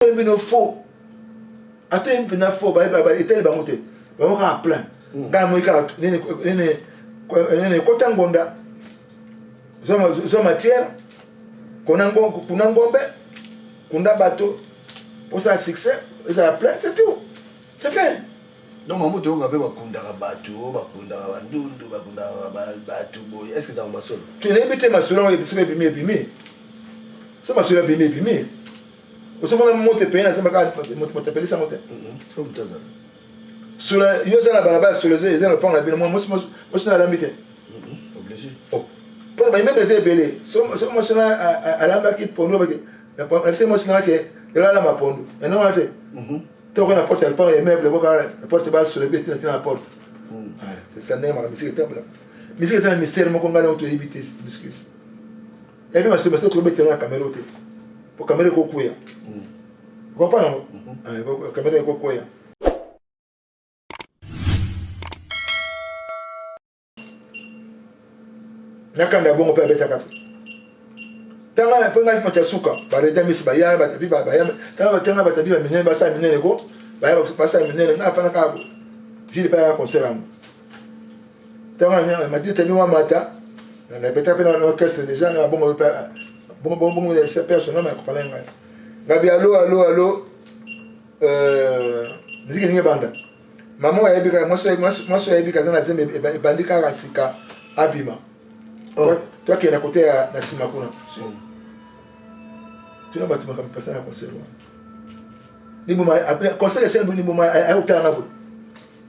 Oyembi no faux. Ata oyembi mpenza faux, etali bango te. Bango kaka plein. Hmm. Ngai namoni kaka nini nini nini kota ngonda. Zwa matière, kuna ngombe, kunda bato, posala succès, ezala plein, c'est tout. C'est vrai. Donc mamu toyoka mpe bakundaka bato, bakundaka bandundu, bakundaka bato boye. Est-ce que ezalaka masolo? Toyebi te masolo yango soki ebimi ebimi. So masolo ebimi ebimi. Ozomona moto epeye na zamba kaka moto apelisi yango te. So moto azala. Solo yo oza na balabala solo eza na lopango na bino mwasi na alambi te. Obligé. Oh. Mpo ba immeuble eza ebele. So mwasi na alambaki pondu na mwasi na ke lelo alamba pondu. Mais non te. Toko na porte ya lopango ya immeuble boka na porte ba solo tina tina na porte. C'est ça ndenge makambo misiki etambola. Misiki eza na mystère moko ngai na otoyebi te, m'excuse. Epi masolo masolo tokobetela na kamera te. Po kamera ekokwea. Comprendre yango? Kamera ekokwea. Nakanda bongo mpe abetaka te. Tanga mpe ngai moto ya suka bareda misi baya batapi baya tanga tanga batapi ba minene basala minene ko baya basala minene ngai afanda kaka boye ville mpe aya concert yango tanga matiti tabi mwa mata nabetaka mpe na orchestre déjà na bongo mpe bongo bongo bongo ya son homme akopana ngai ngabi alo alo alo miziki elingi ebanda mama oyo ayebi kaka mwasi oyo ayebi kaza na zembe ebandi kaka sika abima oh. Toakende na kote ya na nsima kuna tuna bato makambo pasa na concert wana niboma concert esali niboma ayokutala nga boye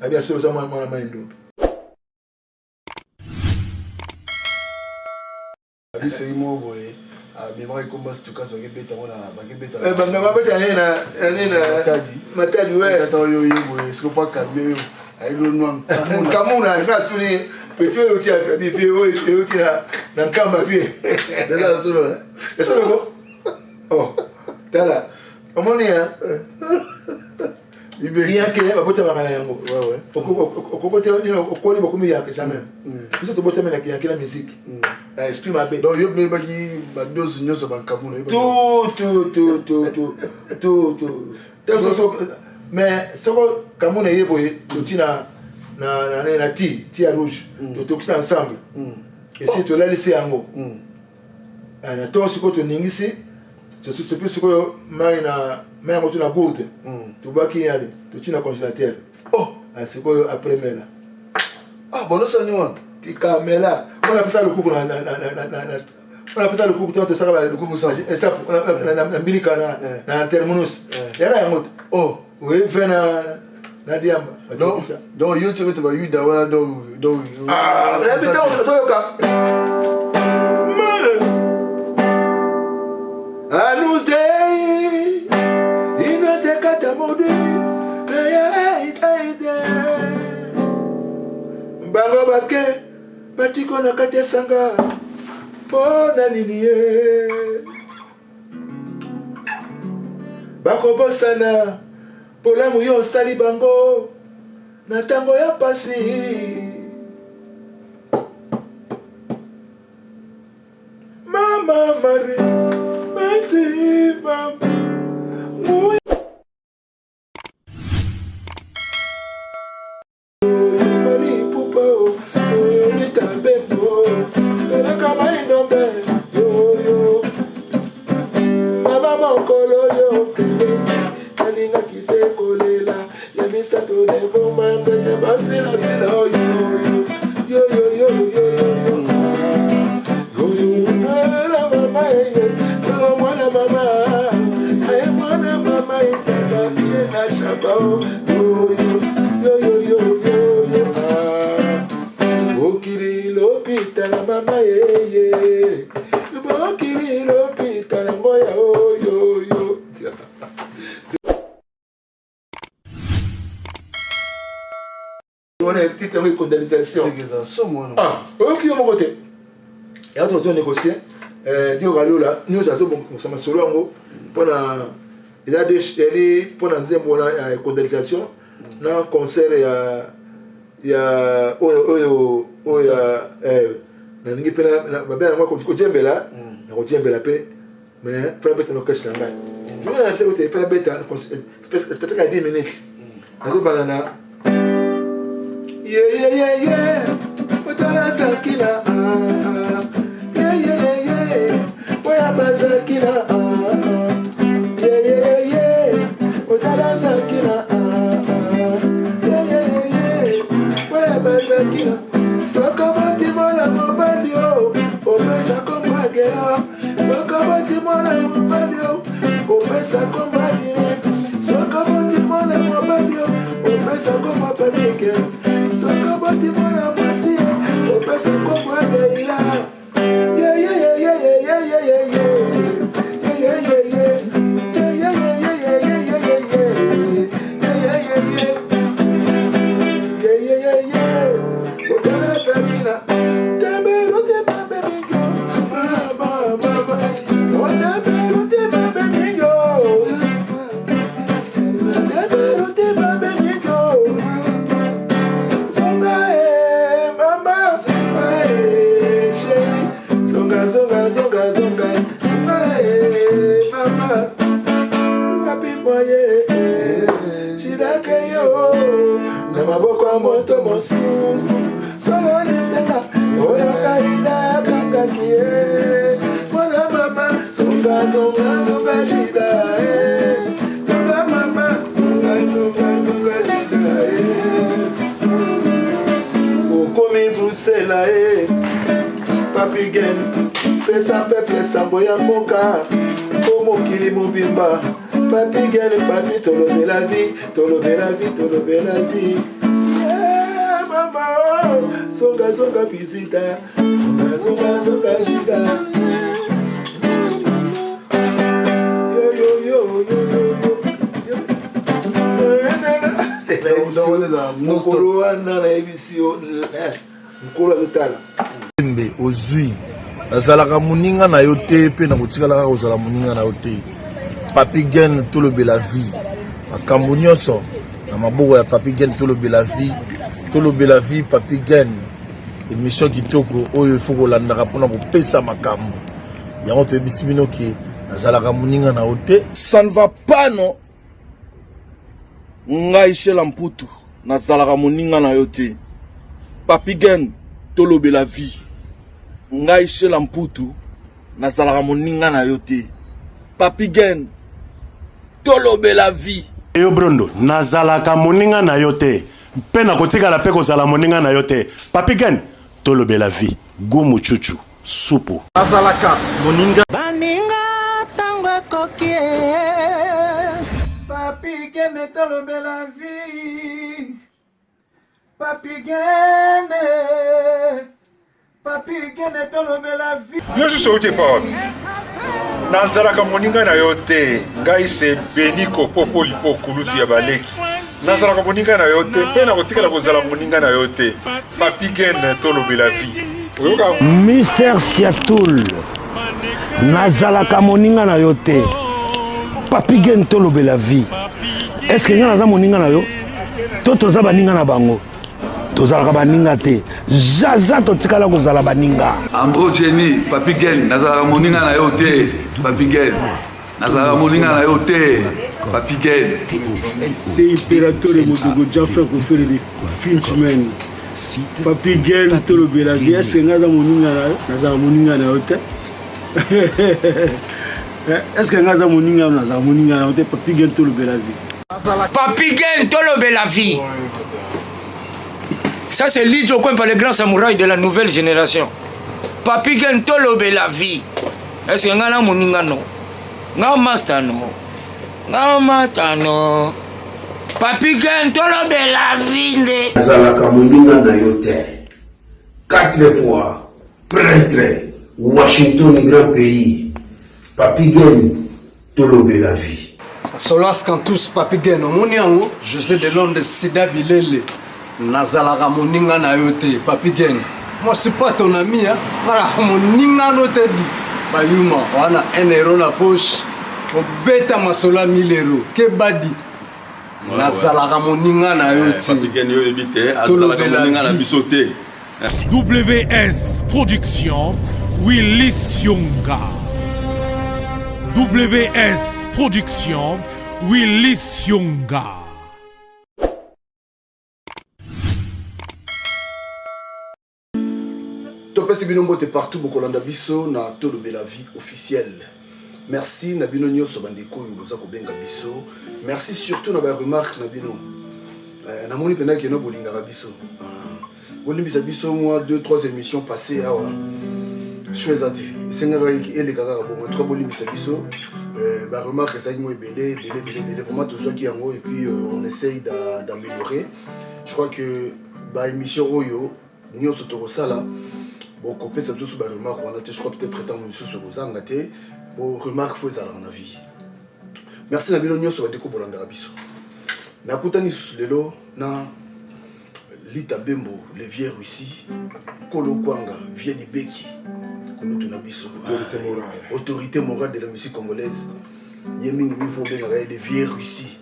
abi asolo oza mwana mai ndombe. Abisei moko boye amemaki komba stukas bakebeta ngo na bakebeta babeta nini na nini na Matadi. Matadi we tata oyo ye boye siko po akalme yo ayeli onwa nkamuna nga atuni petit oyo euti abi vie oyo euti na nkamba vie eza solo esoloko oh tala omoni ya Yake babotamaka na yango okokote okoli bokomi yake jamais biso tobotami na yake na musique na esprit mabe. Donc yo oyebaki badose nyonso bankamuna? Tout tout tout tout tout tout tout. Mais soko kamuna eye boye toti na na na ti ti ya rouge totokisi ensemble esi tolalisi yango na ntongo. Sikoyo toningisi sopi sikoyo mai na mai yango to na gourde tobwaki yali toti na congélateur. Oh, sikoyo après mela. Ah bon, osani wana. Tika mela wana apesa lokuku wana apesa lokuku to tosaka lokuku esapu na mbilika na terminus yaka yango te. Oh. Oui, fe na diamba. Donc yo ti obeta bayuda wana donc Ozoyoka Agnus Dei, in se modi, bango bake batiko na kati esanga mpo na nini ye bakobosana bolamu yo osali bango na ntango ya pasi. Mama Marie, mati mama. Fally Ipupa o, Rita Bembo, Eleka Maindombe, yo yo. Mama mokolo yo kende, nalingaki se kolela ya misato neboma ndeke basilasila oyo yo yo yo yo yo yo yo yo yo mama ye solo mwana mama aye mwana mama etaka ye na shaba o yo yo yo yo yo yo ah. Okili lopitala mama yeye bokili lopitala ngoya oyo yo. Wana titre yango econdalisation oyoki yo moko te yango tozo négocier Dio Kalola nyonso azobongisa masolo yango mpona eza eli mpona nzembo wana ya condalisation na concert ya oyo oyo oyo ya nalingi mpe babe yango kojembela na kojembela mpe mais fana mpe tena orchestre na ngai. Nga na biso te fala beta spectacle ya 10 minutes. Nazobanda na ye ye ye ye otala zakila ye ye ye ye oya bazakila ye ye ye ye otala zakila ye ye ye ye oya bazakila soko boti mwana mobali o opesa komwagela Soki oboti mwana mobali o opesa kombo adire. Soki oboti mwana mobali o opesa kombo papike. Soki oboti mwana mwasi opesa kombo adeila. Yeah, yeah, yeah, yeah, yeah, yeah, yeah, yeah. Yeah, yeah, yeah, yeah. Yeah, yeah, yeah, yeah, yeah, yeah, yeah, yeah. Yeah, yeah, yeah, yeah. Yeah, yeah, yeah, yeah. Otala Sakina. Na maboko ya moto mosusu solo lisenga oyo kaida kakaki ye mwana mama zonga zonga zonga jida eh. zonga mama zonga zonga zonga jida eh. Okomi brusela e papi gen pesa peple sango ya mboka po mokili mobimba. Papi gen papi tolobela vie, tolobela vie, tolobela vie. Yeah, mama oh. Zonga zonga visita, zonga zonga zonga jida. Yo yo yo yo yo yo. Mokolo wana nayebisi yo nkolo azotala. Mbe ozui nazalaka moninga na yo te mpe nakotikala kaka kozala moninga na yo te. Papi Gen tolobela vie, makambo nyonso na maboko ya Papi Gen. Tolobela vie, tolobela vie. Papi Gen, émission kitoko oyo ifo kolandaka mpona kopesa makambo yango. Toyebisi bino ke nazalaka moninga na yo te. Ça ne va pas, non. Ngai Shela Mputu nazalaka moninga na yo te. Papi Gen tolobela vie. Ngai Shela Mputu nazalaka moninga na yo te. Papi Gen tolobela vie. Yo Brondo, nazalaka moninga na yo te mpe nakotikala mpe kozala moninga na yo te. Papi Gen tolobela vie, gumu chuchu supu. Nazalaka moninga. Baninga tango ekoki eh. Papi Gene tolobela vie. Papi Gene, Papi Gene tolobela vie. Yo susu outi epa wapi? Nazalaka moninga na yo te. Ngai se Beniko Popo Lipo kulutu ya baleki. Nazalaka moninga na yo te mpe nakotikala kozala moninga na yo te. Papi Gen tolobela vie. Oyoka. Mister Siatul, nazalaka moninga na yo te. Papi Gen tolobela vie. Est-ce que nga naza moninga na yo? To toza baninga na bango? Tozalaka baninga te. Zaza totikala kozala baninga. Andro Jenny, Papi Gen, nazalaka moninga na yo te. Papi Gen, nazalaka moninga na yo te. Papi Gen. C'est Imperatore Modogo Jaffa Kofere de Frenchman. Papi Gen tolobela vie. Est-ce que nga aza moninga na yo? Nazalaka moninga na yo te. Est-ce que nga aza moninga na yo? Nazalaka moninga na yo te. Papi Gen tolobela vie. Papi Gen tolobela vie. Ça c'est Lidjo Kwempa, le grand samouraï de la nouvelle génération. Papi Gen tolobela vie. Est-ce que nga na moninga no? Nga master no? Nga mata no? Papi Gen tolobela vie nde. Nazalaka moninga na yo te. 4 fois prêtre Washington grand pays. Papi Gen tolobela vie. Solas Cantus Papi Gen omoni yango José de Londres Sida Bilele nazalaka moninga na yo te Papi Gen moi suis pas ton ami hein nalaka moninga no te di bayuma wana 1 euro na poche obeta masolo ya 1000 euro kebadi nazalaka moninga na yo te Papi Gen yo oyebi te azalaka moninga na biso te. WS Production, Willis Yonga. WS Production, Willy Sionga. Topesi bino mbote partout bokolanda biso na Tolobela Vie officielle. Merci na bino nyonso bandeko oyo boza kobenga biso. Merci surtout na ba remarques na bino. Eh, namoni mpenza keno bolingaka biso. Ah, bolimbisa biso mwa 2 3 émissions passées awa. Choix eza te. Esengaka eleka kaka bongo. En tout cas bolimbisa biso. Euh, ba remarques ezalaki mwa ebele ebele ebele ebele. Vraiment tozwaki yango et puis euh, on essaye d'améliorer. Je crois que ba émission oyo nyonso tokosala bokopesa biso ba remarque wana te. Je crois peut-être ntango mosusu ekozanga te po remarque fo ezalaka na vie. Merci na bino nyonso bandeko bolandaka biso. Nakutani lisusu lelo na Lita Bembo, le vieux Russie, Kolo Kwanga, vieux Libeki, kulutu na biso, autorité morale, autorité morale de la musique congolaise. Ye mingi mingi fo obengaka ye le vieux Russie.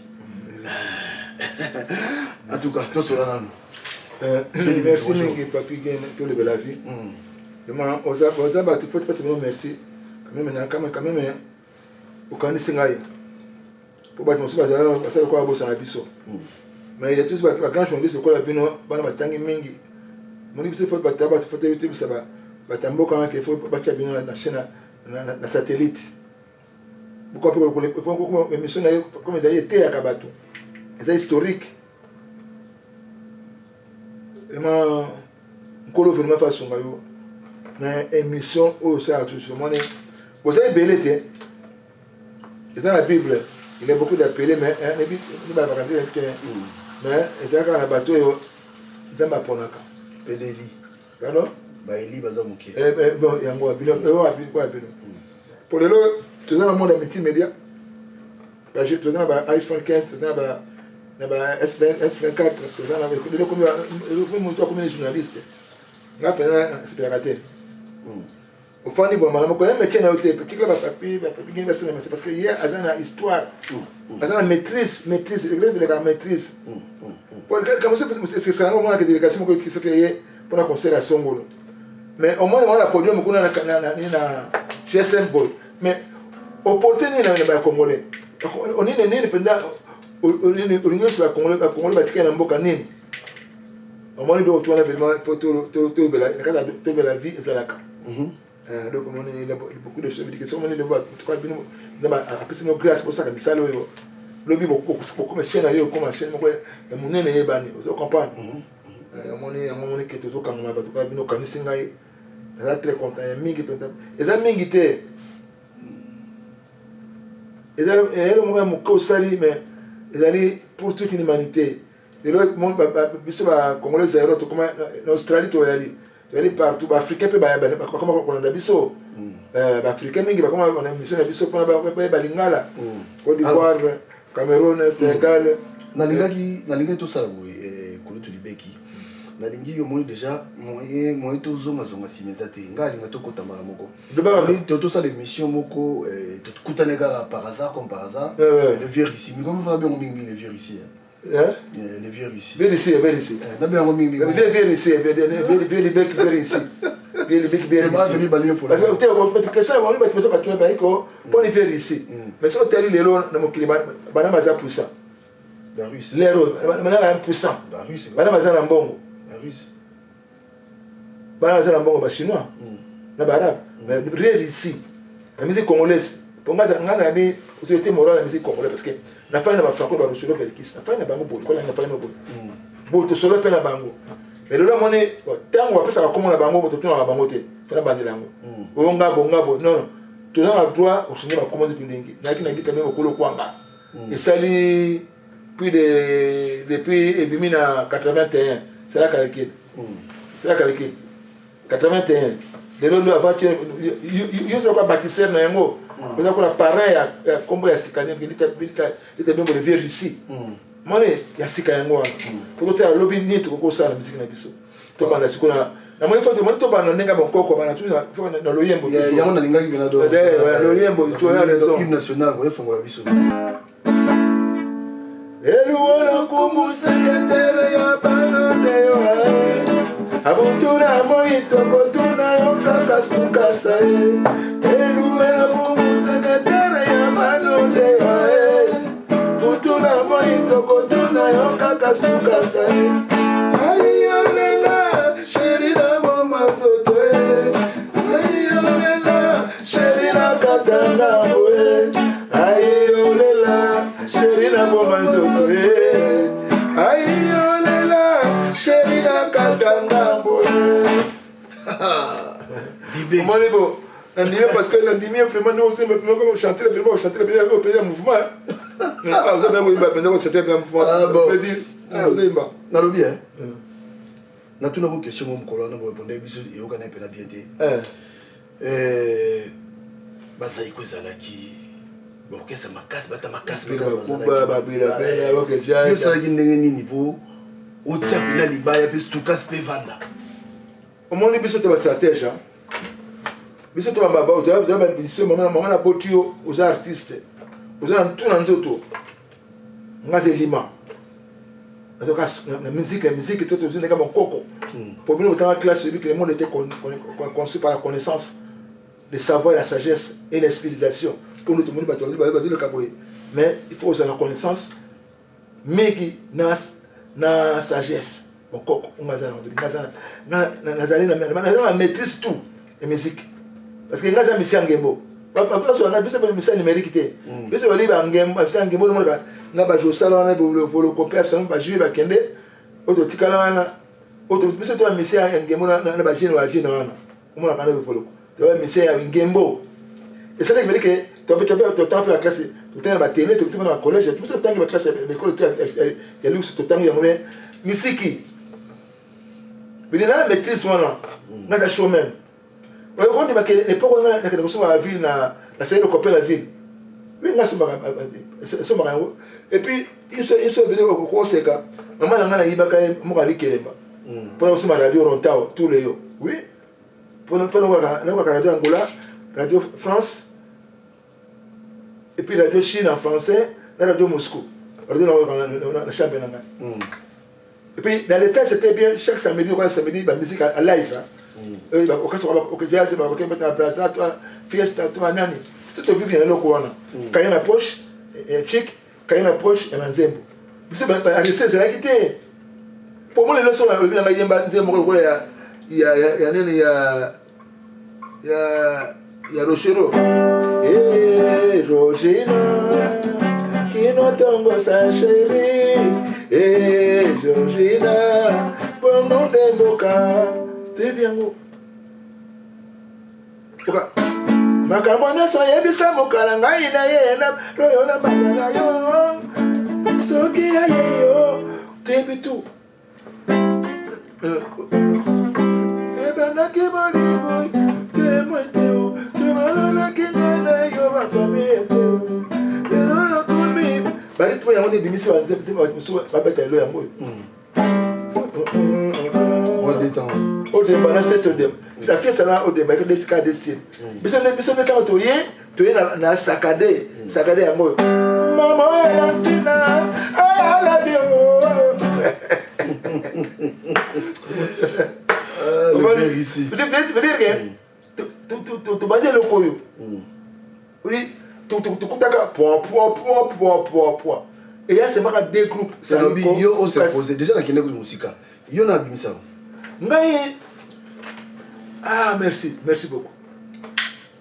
En tout cas, tosola nanu. Merci mingi Papi Gen, tolobela vie. Vraiment oza oza bato faut topesa bino merci quand même na quand même okanisi ngai po bato mosusu bazala basala lokola babosana biso. Mais il y a tous ba grand journaliste lokola bino bana batangi mingi moni biso faut bato bato faut tebisa bato ya mboka wana ke faut batia bino na chaîne na satellite. Pourquoi mpe émission na ye comme ezali eteyaka bato eza historique vraiment. Nkolo vraiment fa asunga yo na émission oyo osalaka toujours. Omoni boza ebele te, eza na Bible il y a beaucoup d'appelés mais balobaka te, mais ezala kaka na bato oyo Nzambe aponaka. Pedeli pardon, baeli baza moke bon yango bino oyo ya bino po lelo toza na monde ya multimédia, toza na ba iPhone 15, toza na ba S24, toza na lelo komi moto akomi na journaliste. Nga mpenza nasepelaka te ofandi bwa malamu koya métier na yo te, tikala bapapi bapapi ngeni basala mese parce que ye aza na histoire, aza na maîtrise maîtrise eglise tolekaka maîtrise esesaka yango. Omonaka délégation moko ekisaka ye mpona concert ya songolo, mais omoni bango na podium kuna na GSM boy, mais oporte nini na bacongolais? Onini nini mpenza olingi nyonso bacongolais batikali na mboka nini? Omoni biloko tu wana vraiment faut tolobela na kati ya tolobela vie ezalaka. Donc omoni beaucoup de choses que soki omoni lelo tuka bino Nzambe apesi bino grâce bosala misala oyo lobi bokoma chaîne na yo ekoma chaîne moko ya monene eyebani, ozo comprendre. Omoni yango, omoni ke tozokangama bato kaka bino. Okanisi ngai, naza très content ya mingi mpenza. Eza mingi te, eza eloko moko ya moke osali, mais ezali pour toute une humanité. Lelo biso bacongolais zairo tokoma na Australie, toyali toyali partout, baafricain mpe bakoma kolanda biso, baafricain mingi bakoma na émission na biso mpona bayeba lingala, Côte d'Ivoire, Cameroun, Sénégal. Nalingaki tosala boye, kulutu Libeki. Nalingi yo omoni déjà moyen tozongazonga nsima eza te. Ngai alinga tokota mbala moko, tosala émission moko, tokutane kaka par hasard, comme par hasard, le vieux ici mikomi fana bengo mingi mingi le vieux ici. Le vieux ici. Vieux ici, vieux ici. Nabe yango mingi mingi. Vieux vieux ici, vieux vieux Libeki vieux ici. Vieux Libeki vieux ici. Parce que question yango bato baza bato bayi ko mponi vieux ici. Mais soki otali lelo na mokili bana baza puissant. Lero bana baza puissant. Bana baza na mbongo. Bana baza na mbongo, bachinois na baarabe. Mais rien ici la musique congolaise, po nga nazali autorité morale ya musique congolaise parce que nafandi na bafranco barusolo Felikis, nafandi na bango boye kola, nafandi na boye boye, tosolo mpe na bango. Mais lelo amoni ntango bapesaka kombo na bango, totunaka bango te mpona bandela yango oyo ngabo ngabo. Non, non, toza na droit ochange bakombo nde tolingi. Nayaki na lita me mokolo kwanga esali plus de depuis ebimi na 81, sala calcul, sala calcul, 81 lelo ndo avant yo oza lokola bâtisseur na yango, oza lokola parrain ya kombo ya sika lita bembo le vieux Russie. Moni ya sika yango wana po totala lobi nini tokoki kosala na misiki na biso. Tobanda sikoyo namoni fo tomoni tobanda ndenge ya bonkoko bana na loyembo. Yango nalingaki mpena. Loyembo, tu as raison. Hymne national oyefongola biso. Eluwolo kumuseketele ya bana ndeyo abutuna moi tokotuna yo kaka sukasa ye eluwelo kumuseketele ya bana ndeyo. Tokotuna yo kaka sukasa ayolela sheri na boma nzoto ayolela sheri na katanga boye ayolela sheri na boma nzoto ayolela sheri na katanga boye. Omoni bo nandimi parce que nandimi vraiment ndenge osemba vraiment comme chanter vraiment chanter bien au pays mouvement ah oza bien koyimba mpenza kochanter bien mouvement. Ah, bon. Veut dire ah ozoyimba. Nalobi hein, natunako question mo mokolo wana boreponde biso eyokana mpena bien te. Bazaiko ezalaki baorchestre makasi, bata makasi makasi bazalaki. Osalaki ndenge nini mpo otya mpena libaya mpe stukas mpe vanda? Omoni, biso te bastratège, biso to bamisa. Mama na boti yo, oza artiste, oza na ntu na nzoto. Nga aza elima na musique, ya musique to tozwi ndenge bokoko po bino botanga classe. Oyebi que le monde était construit par la connaissance, le savoir, la sagesse et l'inspiration. Mpo tomoni bato bazoleka boye, mais il faut kozala na connaissance mingi na sagesse. Bokoko nazali na maîtrise tout ya musique, parce que nga aza misi ya ngembo. Bazwanga biso misi ya numérique te. Biso bali bangembo, misi ya ngembo. Omonaka na bajosala wana volocopération, bajure bakende oyo totikala wana. Oyo biso to ya misi ya ngembo na bagene, bagene wana omonaka na bivoloko toya misi ya ngembo. Esalaki veli ke totanga mpe baclasse, totanga na batene, tokiti mpe na bacollège. Biso totangi baclasse ya baekole to ya luxe, totangi yango. Me misiki bili na maîtrise wana, nga showman oyo kondima ke l'époque wana nakende kosomba ba ville na nasali lokope na ville. Oui, nga sombaka yango. Et puis iso ebele okoseka, mama na ngai nayibaka ye moko alikelemba mpona kosomba radio Rontao tous les yo. Oui, mpona nakokaka radio Angola, radio France et puis radio Chine en français na radio Moscou. Radio nakokaka na chambre na ngai. Et puis dans le temps, c'était bien, chaque samedi, on samedi ba musique à live, okasi bakobeta na Braza to fiesta to banani to tovivre na eloko wana. Kaye na poche ya chik, kaye na poche ya banzembo. Biso arese ezalaki te. Po mona lelo, soki olobi nanga yemba nzembo moko lokola ya nini, ya Rochero, Rogina kino ntongo sa chéri, Georgina bongo nde mboka toyebi yango. Makambo nyonso oyebisa mokala ngai na ye oyo na bana na yo, soki aye yo toyebi tu. Ebandaki bolingo temwe te, tebalolaki ngai na yo bafamille te. Lelo nakomi barythme yango nde ebimisi banzembo mosusu babeta lelo yango oyo. Odemba na feste, odemba la fiesta na odemba ka de style. Biso nde, biso nde ntango toye na sakade sakade yango oyo mama Elantina ayalabi. Veut dire que tobandi eloko oyo, oui, tokutaka point point point point point point eya semaka deux groupes. Nalobi yo os'impose déjà, nakende mosika, yo na abimisa. Ngai, ah, merci, merci beaucoup,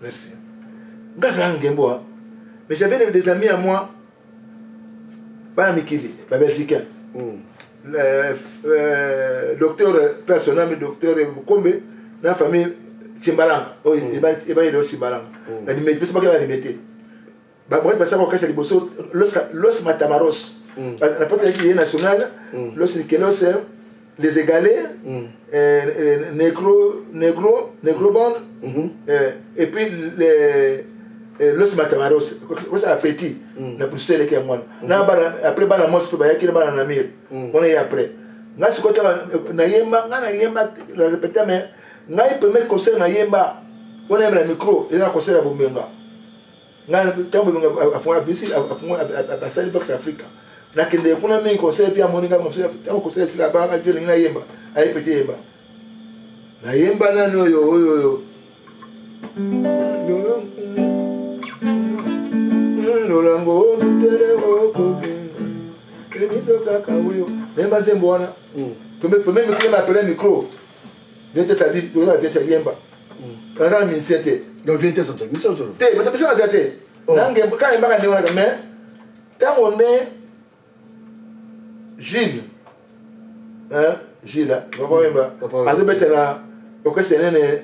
merci. Ngai azalaka ngembo, mais j'avais des amis à moi, bana mikili, babelgicain, docteur personnel, docteur Bukombe na famille Chimbalanga oyo ebani lelo Chimbalanga na Limete. Biso baki balimete bato basaka orchestre liboso Los Matamaros na poto yaki ye national, Los Nikelos, les Égalés, Negro Negro Negro Band et puis les Los Matamaros osala petit na Bruxelles eke yango wana na bana. Après bana mosi mpe bayaki na bana na mire wana ye. Après ngai sikoyo ntango nayemba, ngai nayemba na répéta, mais ngai premier concert nayemba wana, yemba na micro, eza na concert ya Bomenga. Ngai ntango Bomenga abisi asali Vox Africa, nakende kuna mingi concert mpe amoni ngai. Ntango concert esila, ba vie nayemba, aye pete yemba, nayemba nani oyo oyo oyo lolango tere okobenga. Emiso kaka oyo. Nayemba nzembo wana. Premier micro na appelé micro. Viens te sabi, toyeba viens te yemba. Naza na musicien te. Donc viens te sabi, musicien to. Te, bato musicien naza te. Na ngembo kaka yembaka ndenge wana mais tango nde Gilles hein Gilles papa Wemba azobeta na orchestre nene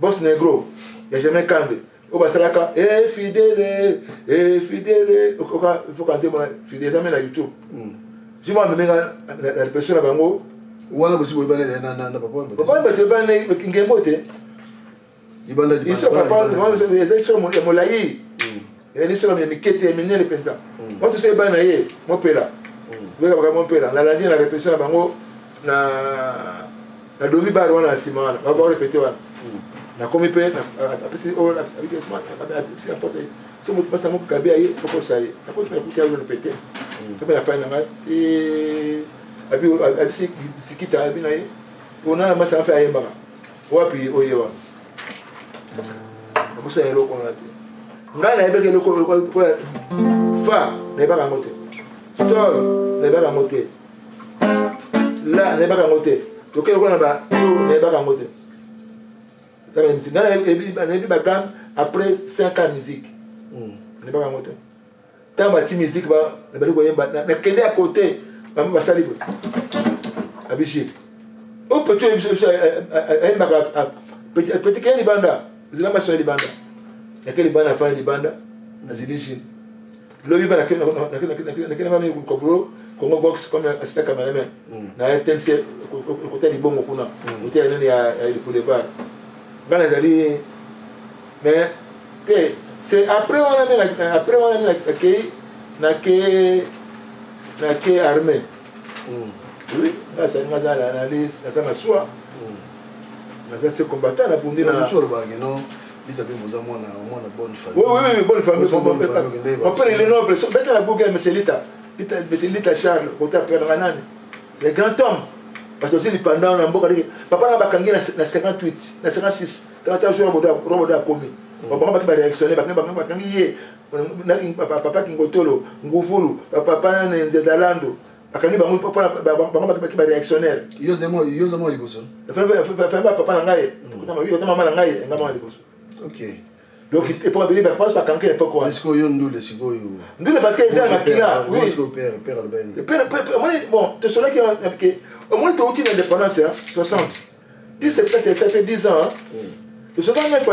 Boss Negro ya Germain Kambe oyo basalaka e fidele e fidele oka foka nzembo na fidele eza me na YouTube Gilles amemi nga na répétition na bango wana bosi boyebani na na papa Wemba. Papa Wemba toyebani ngembo te. Liso papa eza liso ya molai eza liso ya mike te ya minene mpenza mwa toso yeba na ye mopela tobekabaka mopela nalandi na repetition na bango na na domi bar wana na nsima wana barepete wana nakomi mpe apesi apesi na porte so moto mpasi nango gabi aye okosa ye nakoti mpe nakuti ayo repete mpe nafai na ngai abisi bisikita abi na ye ona masanga mpe ayembaka Wapi oye wana? Nakosala eloko wana te. Ngai nayebaki eloko lokola fa nayebaka yango te. Sol nayebaka yango te. La nayebaka yango te. Toke lokola na ba do nayebaka yango te. Ngai nayebi ba gamme après 5 ans musique. Nayebaka yango te. Ntango bati musique ba nabandi koyemba nakende ya kote bango basali boye abisi o petit oyo biso ayembaka petit keye libanda zela maso ya libanda nake libanda afandi libanda nazili jine lobi ba nakende bana koluka bulo Congo Box comme assistant cameraman na RTNC kota libongo kuna kota ya nini ya boulevard nga nazali mais te c'est après wana nde après wana nde nakei nake nake armée mm. oui nga sali nga za naza masuwa mm. naza se combattant nabundi na biso olobaka ke non Lita mpe boza mwana mwana bonne famille. Oui oui oui bonne famille. Mon père il est noble. Beta la Google monsieur Lita. Lita monsieur Lita Charles kota père na nani. C'est un grand homme. Bato ozili pendant na mboka papa na bakangi na 58 na 56 tala jour robodo akomi bango baki bareactionne bakangi ye papa kingotolo nguvulu papa nani nzezalando bakangi bango bango baki bareactionnaire yo oza mwa liboso papa na ngai ota mama na ngai nga mwa liboso ok donc epoka bele bapense bakangi na epoque wana sikoyo ndule sikoyo ndule parce que eza makila oui père père alobani père omoni bon tosolaki ke omoni touti na indépendance ya 60 17 ça fait 10 ans hein. Mm. 69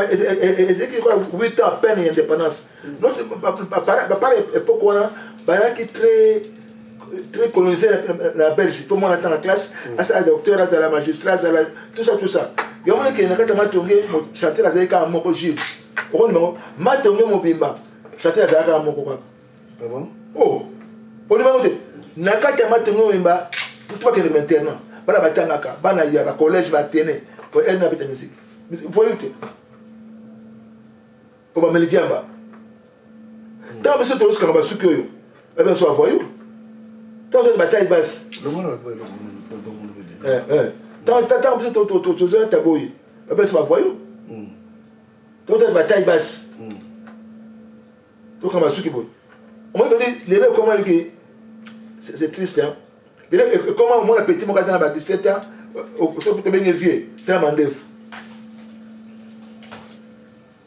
ezalaki lokola 8 ans à peine ya indépendance mm. notre bapara époque wana bayaki très très colonisé na Belgique mpo mwana atanga classe mm. asala docteur azala magistrat azala tout ça tout ça yango moni kende na kati ya matonge chanteur azalaki kaka moko Jules okondima ngo matonge mobimba chanteur azalaki kaka moko kaka Ah bon? Oh, ondima yango te na kati ya matonge mobimba putu bakende ba internat bana batangaka bana ya ba collège ba atene po ene abeta musique voyu te po bameli diamba ntango biso tozokanga basuki oyo babe biso bavoyu ntango tozi batai basi ntango biso tozoya taboyi babe biso bavoyu ntango tozi batai basi tokanga basuki boye omoni peti lelo ekoma liki c'est triste hein lelo ekoma omona petit moko aza na ba 17 ans soki tobenge vieux tala mandefu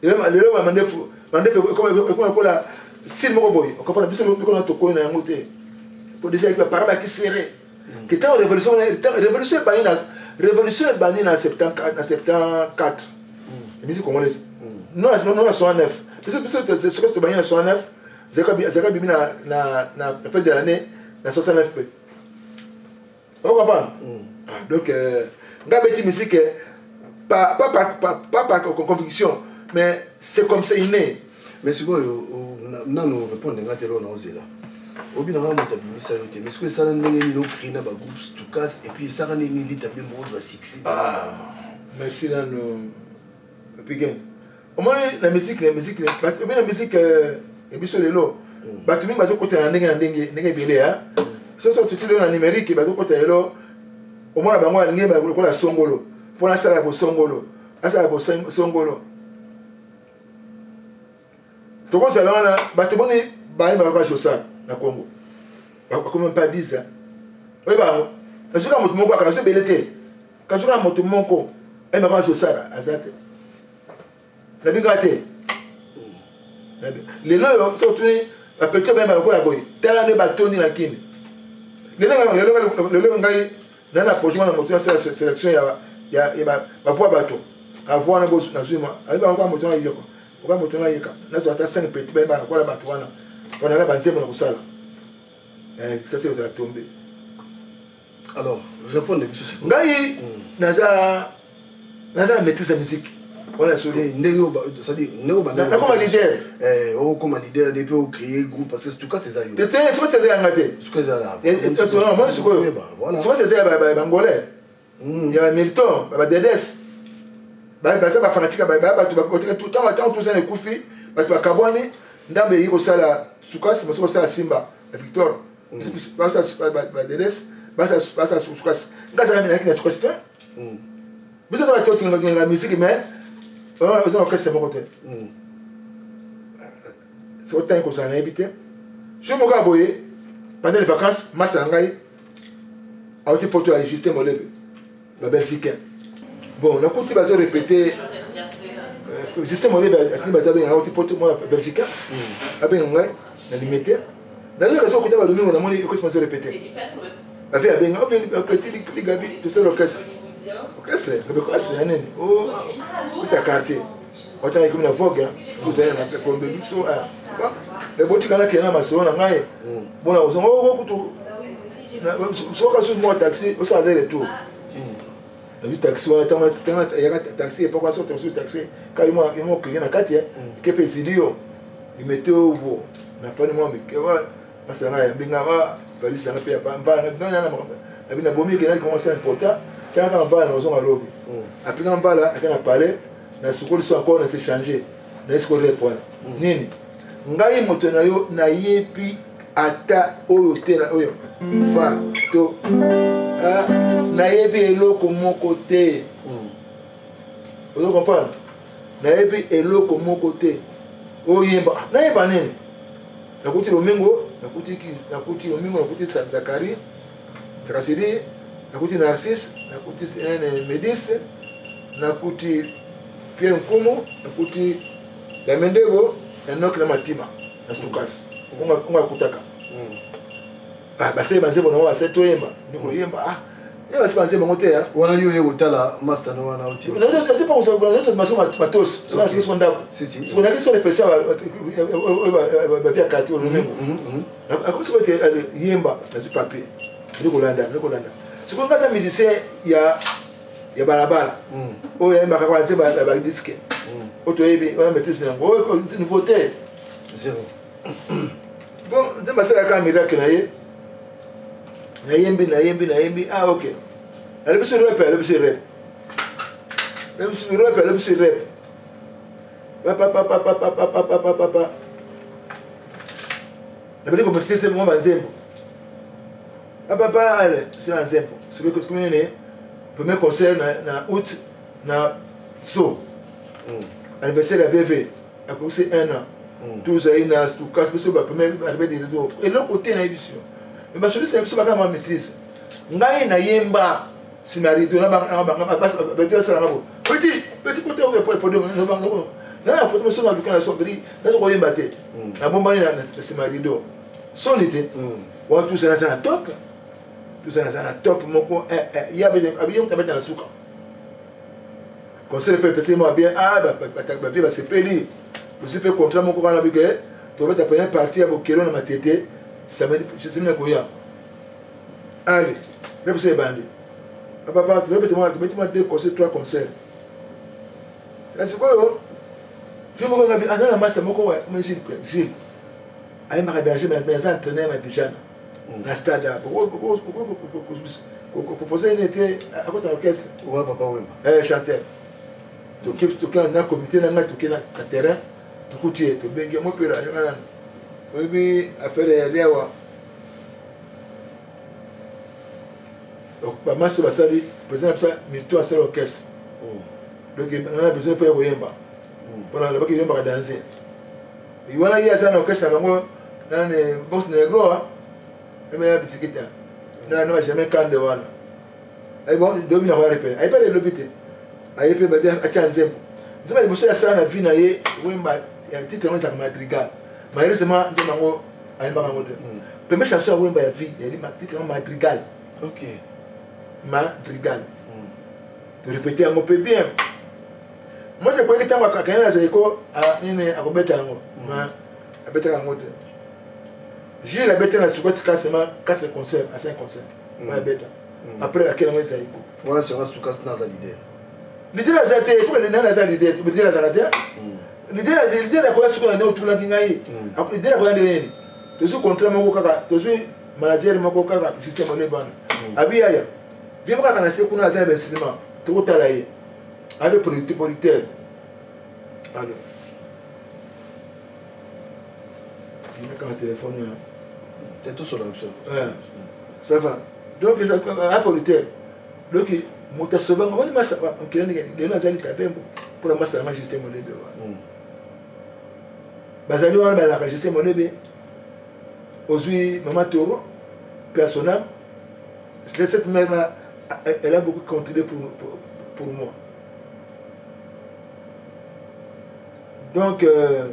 lelo ba mandefu mandefu ekoma lokola style moko boye okomprendre biso lokola tokoyi na yango te po déjà baparent baki serré ke ntango révolution révolution ebandi na révolution ebandi na 74 musique congolaise non non na 69 biso biso soki tobandi na 69 zaka bimi na na na fin de l'année na 69 pe ocomprendre donc nga beti musique pas pas pas pas par conviction mais c'est comme ça inné. Mais sikoyo nanu répondre nga te loo naozela obi na nga moto abimisa yo te mais sikoyo esala ndenge nini ocree na bagroupe stukas et puis esaka ndenge nini lita bembo ozwa succès? Ah, merci nanu pigen omoni na musique na musique obi na musique ya biso lelo bato mingi bazokota na ndenge na ndenge ndenge ebele ya soso toti lelo na numérique bazokota lelo omona bango alingi lokola songolo mpo nasala bosongolo asala bosongolo tokozala wana bato boni bayembaka kaka josar na congo. Bakomi mpe 10 oyeba yango. Nazoka moto moko kaka, nazo ebele te. Kazoka moto moko ayebaka azosala aza te. Nabikaka te. Lelo oyo soki otuni bapeti oyo bayemba lokola boye, tala nde batondi na kini. Lelo ngai na na projet wana moto nasala sélection ya ya bavoi bato avoi wana nazwi mwa ayebaka kaka moto wana yeko oka moto wana yeka nazwa ata 5 petit bayembaka lokola bato wana mpona na banzembo na kosala eh, sasi ozala tombe. Alors répondre biso sikoyo. Ngai naza naza na maîtrise ya musique wana solo. Ndenge c'est-à-dire ndenge obanda nakoma leader. Eh, okoma leader depuis o créer groupe parce que en tout cas c'est ça yo. Te te soki c'est yanga te. Soki eza la. Moni sikoyo. Voilà. Soki c'est ya ba Angolais. Ya ba Milton, ba Dedes. Baza ba fanatique ba bato ba tout temps tant tout ça ekufi, bato bakabwani ndambe eyi kosala sukasi mosusu kosala Simba Victor. Basa ba Dedes, basa basa sukasi. Ngaza na na sukasi te. Biso toza totinga musique mais oza na orchestre moko te. Soki otangi kozala nayebi te. Jour moko ya boye pendant les vacances, masa na ngai auti poto ya Justin Molebe, ba belgicain. Bon, nakuti bazo répéter Justin Molebe atindi bato abenga auti poto mwana belgicain abenga ngai na limete. Nazoyoka soki okuta badomingo namoni orchestre bazo répéter. Bavi abenga petit petit Gabi tosala orchestre. Orchestre, orchestre ya nini? Oh, orchestre ya quartier. Watanga ekomi na vogue, ozali na pombe biso. Ebotika nakende na masolo na ngai. Bona ozonga oko kutu soka susu mwa taxi osala aller retour. Nabi taxi wana tanga tanga yaka taxi epoko so taxi taxi ka yo mo client na kati kepe ezili yo limete obo na fani mwa mike wa masala na yambi nga wa valise na pe ya mva na na na nabi na bomi ke na comment c'est important tiaka kaka mvala na ozonga lobi apika mvala ake na palais na sukoli so encore na se changer na esiko rep wana nini ngai moto na yo nayebi ata oyo te na oyo fa to nayebi eloko moko te. Ozo comprendre? Nayebi eloko moko te. Oyemba nayeba nini? Nakuti Lomingo, nakuti nakuti Lomingo, nakuti Zakari Zakasiri, nakuti Narcisse, nakuti Medis, nakuti Pierre Nkumu, nakuti Yamendebo, na Noki na Matima na Stukas. Unga kutaka. Basali banzembo nango basali toyemba ndikoyemba ah ye basi banzembo yango te. Wana yo oye kotala master no wana oti matos soko ndako soko naki soko repetition bavia kati olomengo akomi soko ete yemba nazwi papier ndi kolanda ndi kolanda sikoyo nga aza musicien ya ya balabala oyo yayembaka kaka nzembo ya badiske oyo toyebi wana maîtrise na yango oyo niveau te zero. Bon, nzambe asalaka miracle na ye. Nayembi nayembi nayembi ah ok. Alobisi rep, alobisi rep. Alobisi rep, alobisi rep. Pa pa pa pa pa pa pa pa pa pa pa pa. Nabandi komaîtrise mwa banzembo. Pa pa pa ale, c'est banzembo. Soki komi nini? Premier concert na na août na zo. Anniversaire ya BV. Akokisi un an. Tozali na stukas biso ba premier arrivé de retour. Eloko te nayebi biso. Mais basoliste na biso bakaka ma maîtrise. Ngai nayemba nsima ya rideau na babi basalanga bo. Petit, petit côté oyo podium na na photo mosusu na luka na so bri nazo koyemba te. Nabombani na nsima ya rideau. Soni te. Wana tozali naza na top. Tozali naza na top moko ye abeta na suka. Conseil mpe epesaki mwa bien ah bavie basepeli ozwi mpe contrat moko wana bike tobeta première partie ya bokelo na matete samedi na koya ale nde biso ebandi papa tobeti mwa deux concert trois concert na sikoyo fi moko ngabi ana na masa moko wa Gilles Gilles ayembaka danger mais aza entraîneur na Vijana na stade kopropose nini te akota orchestre wana papa Wemba eh chanteur toke toke na comité na ngai toke na terrain tokuti ye tobengi yango mpela yanga nani oyebi affaire ya liawa bamasi basali président na bisa Milton asali orchestre donc nga na besoin mpe ya koyemba mpona alobaki yoyembaka danse wana ye aza na orchestre na bango nani box negro. Ya bisikita na na jamais kande wana. Ayi bon lobi na koya repere. Ayi pe lobi te. Ayi pe babi atia nzembo. Nzembo liboso ya sala na vie na ye wemba ya titre yango ezalaka madrigal. Malheureusement nzembo yango ayembaka yango te. Première chanson ya wemba ya vie yali titre yango madrigal. Ok. Madrigal. To répéter yango pe bien. Moi je croyais que ntango akende na Zaiko nini akobeta yango. Mais abetaka yango te. Jules abeta na sikoyo sika seulement 4 concerts à 5 concerts. Mm. Abeta. Mm. Après akende yango Zaiko. Voilà c'est vrai Sukas naza leader. Leader aza te, pour le nana aza leader, leader azaka te. Leader leader akoya sikoyo na nde otunaki ngai. Leader akoya nde nini? Tozwi contrat moko kaka, tozwi manager moko kaka Justin Molebana. Abi yaya. Viens kaka na se kuna aza na instrument. Tokotala ye. Abe producteur producteur. Allô. Kaka téléphone ya. C'est tout sur l'option. Ouais. Ça va. Donc un producteur. Donc moto asobanga wani masa nkele ndenge lelo azali kabembo mpona masa nanga Justin Molebe wana. Bazali wana bazalaka Justin Molebe ozwi mama Toro personnel cette mère là elle a beaucoup contribué pour, pour, pour moi. Donc euh,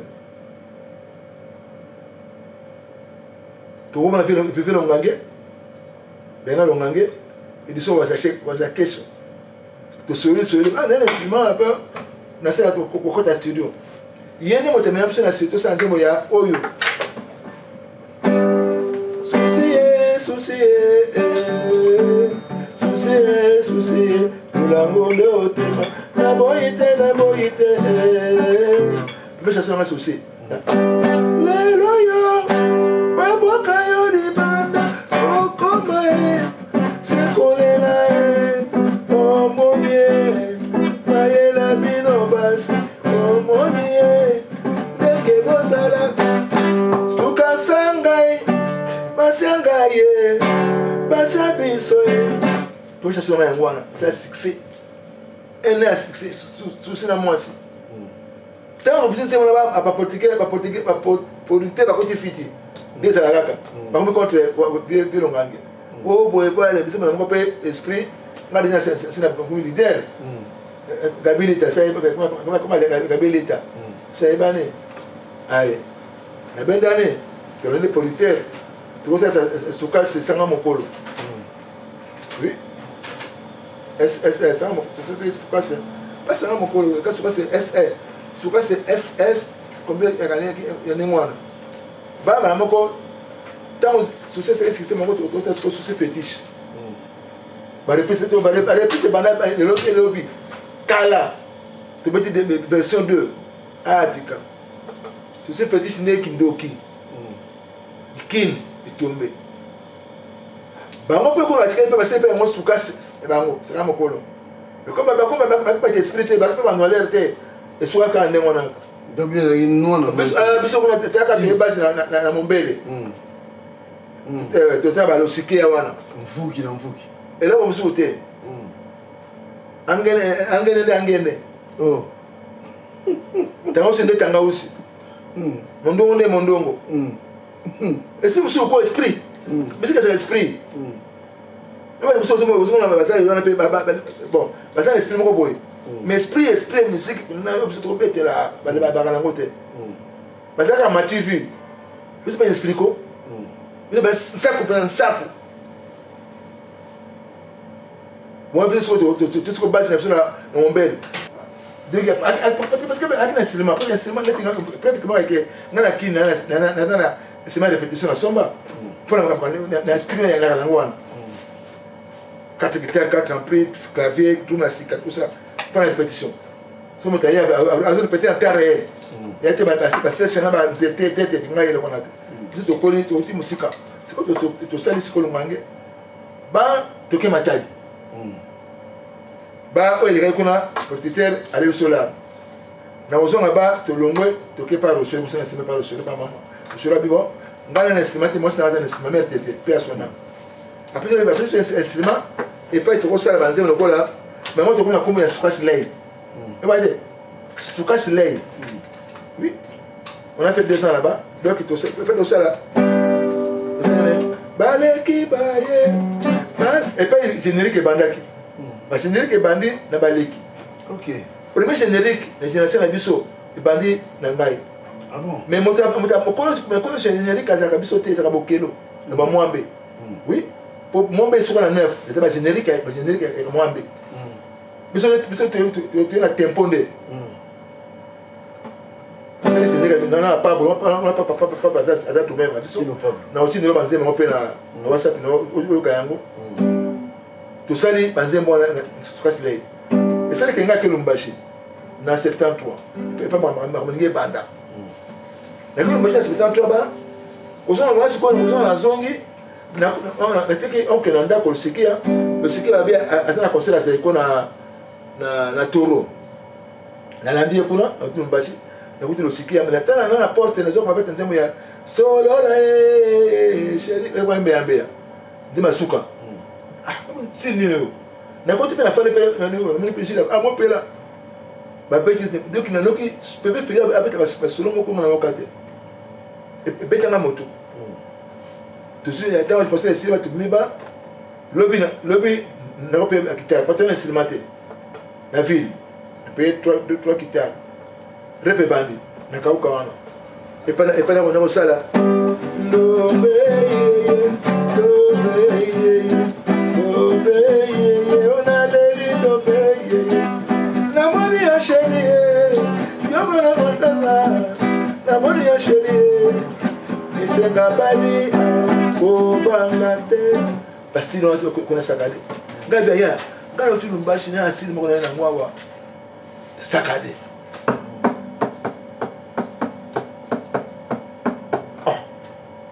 tokomona vive longange benga longange ediso wazakeso tosoli soli ah nene nsima mpe nasala kokota studio ye nde moto amema biso na studio tosala nzembo ya oyo susi ye susi ye susi ye susi ye lolango nde otema naboyi te naboyi te mpe chanson yanga susi lelo yo babwaka yo libanda okoma ye sekolela ye omoni ye mayela bino basi omoni ye ndenge bozala tukasa ngai basia ngai ye basia biso ye po chanson yanga yango wana eza succès ene ya succès susi na mwasi ntango biso nse wana baportugais baproducteur bakoti fiti nde ezala kaka bakomi contre vilongange o boye boye biso bana moko mpe esprit nga deja sina komi leader Gabi Lita koma Gabi Lita sayebani ale nabendani tolandi producteur tokosala sukasi sanga mokolo oui ss sukasi pas sanga mokolo ka sukasi ss sukasi ss combien ya ndenge wana bana moko ntango susi esali succès moko tokosala sikoyo susi fétiche bareprise bareprise ebanda lelo te elobi kala tobeti version 2 ayatika susi fétiche nde kindoki kin etombe bango mpe koyo batikali mpe basali mpe yango suka bango saka mokolo bakopata esprit te bako mpe banwalere te esuka kaka ndenge wana biso kuna teyaka toye base na mombele toza balosike wana mvuki na mvuki eloko mosusu te angene nde angene tangausi nde tangausi mondongo nde mondongo esprit mosusu ko esprit misika ezala esprit ozomona basali wana mpe bon baza na esprit moko boye mais esprit esprit ya musique nayo biso tokobetela baka nango te bazalaka ma tv biso mpe esprit ko biso nsaku mpena nsaku bon biso siko base na biso na mombele donc parce que aki na instrument parce que instrument neti pratiquement eke nga na kini naza na instrument répétition na somba mpona na esprit na yangaka nango wana quatre guitare quatre ampli clavier tout na sika tout ça mpona répétition so moto aye azo répéter en temps réel ya te basession na banzete tete ngai eloko na te biso tokoli touti mosika sikoyo tosali sikoyo longange ba toke matadi ba oyo elekaki kuna producteur ale biso la na kozonga ba tolongwe toke pa rosole mosa na nsima pa rosole pa mama rosole abi bon ngai na nsima te mwasi na aza na nsima mare tete mpe aswana apesi bapesi instrument epai tokosala banzembo lokola bango tokomi na nkombo ya sukasi lei ebaa te sukasi lei oui on a fait 2 ans là-bas donc epai tosala Baleki baye epai générique ebandaki. Ba générique ebandi na baleki. Ok. Premier générique na génération na biso ebandi na ngai. Ah bon? Mais moto mokolo générique azalaka biso te, ezalaka bokelo na bamwambe. Oui, po mwambe esuka na 9, eza ba générique, ba générique ya mwambe. Biso biso toye na tempo nde. Na Pablo, papa papa aza tourner na biso. Na otindelo banzembo yango mpe na WhatsApp na oyoka yango. Tosali banzembo wana kasi lei. Esalaki ngai ke Lubumbashi na 73. Epa makambo ndenge ebanda. Nake Lubumbashi na 73 ba kozonga nga sikoyo kozonga nazongi nateki oncle na ndako Lusikia. Lusikia babi aza na concert ya Zaiko na na Toro. Nalandi ye kuna na Lubumbashi, nakuti Lusikia, mais natala na na porte nazoka babeta nzembo ya solola e chéri ekwa mbeya mbeya nzembo ya suka. Ah, si nini oyo nakoti mpe nafandi mpe namoni mpe jila ah mopela babeti doki nanoki pepe feli abeta basolo moko nga nayoka te ebetanga moto tozwi ntango conseil esili bato miba lobi lobi nako mpe guitare patona instrument te na ville napaye 3 guitare repe ebandi nakauka wana epai nakona kosala ndombe ndombe ndombe onaleli ndombe namoni ya sheri yoko na motema namoni ya sheri esenga bali kobanga te basili wana kuna sakade ngai biaya ngai otu Lubumbashi na asili moko na ye nango awa sakade. Oh,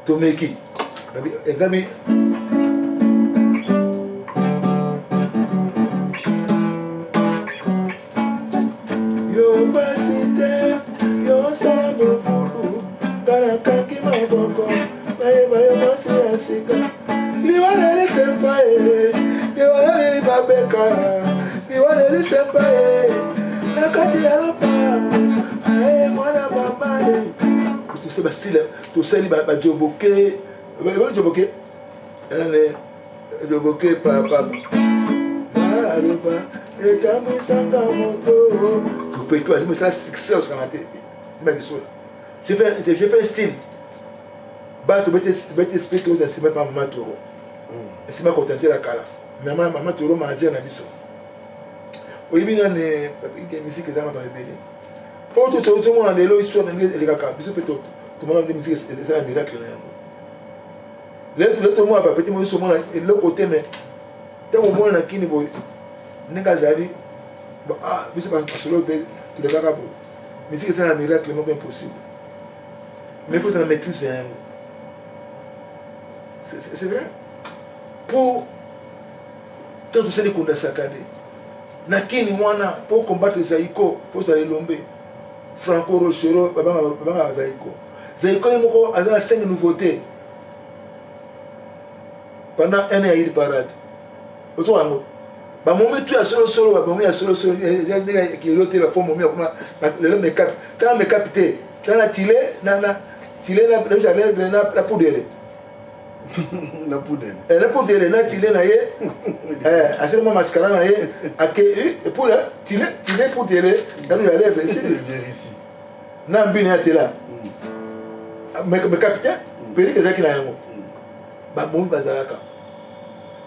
tomeki engami yo pasi te yo osala mobulu nga nakangi maboko nayeba yo mwasi ya sika liwa nelisempa ye liwa naleli babeka liwa nelisempa ye na kati ya lopango aye mwana mama ye tosali basila tosali bajoboke bajoboke nane joboke papa aloba etambwisanga moto topeki bazimosala succès osanga te zimakisola. J'ai fait un style. Bato bete bete esprit toza nsima pa mama Toro. Nsima kotantela kala. Mama mama Toro manager na biso. Oyebi nani musique eza makambo ebele. Oyo tozomona lelo histoire ndenge elekaka biso mpe tomona nde musique eza na miracle na yango. Lelo tomona bapeti mosusu omona eloko te mais ntango omona na kini boye ndenge azali biso basolo mpe tolekaka boye. Musique eza na miracle moko impossible. Mais il faut la maîtrise ya yango. C'est vrai. Pour tant tosali konda sakade na kini wana pour combattre Zaiko, faut ozala elombe. Franco Rochero babanga Zaiko. Zaiko ye moko aza na 5 nouveautés pendant un an ya hit parade. Ozo yango. Bamomi tu ya solosolo, bamomi ya solosolo, lelo te bafo momi akoma lelo make-up. Tala make-up te, tala tile na na tile na na na na poudre. Na poudre. Eh, na poudre na tile na ye. Eh, asali mwa mascara na ye, ake et poudre, tile, tile poudre, na ya lèvre ici. Ici. Na mbini ya tela. Make-up te, perruque ezalaki na yango. Bamomi bazalaka.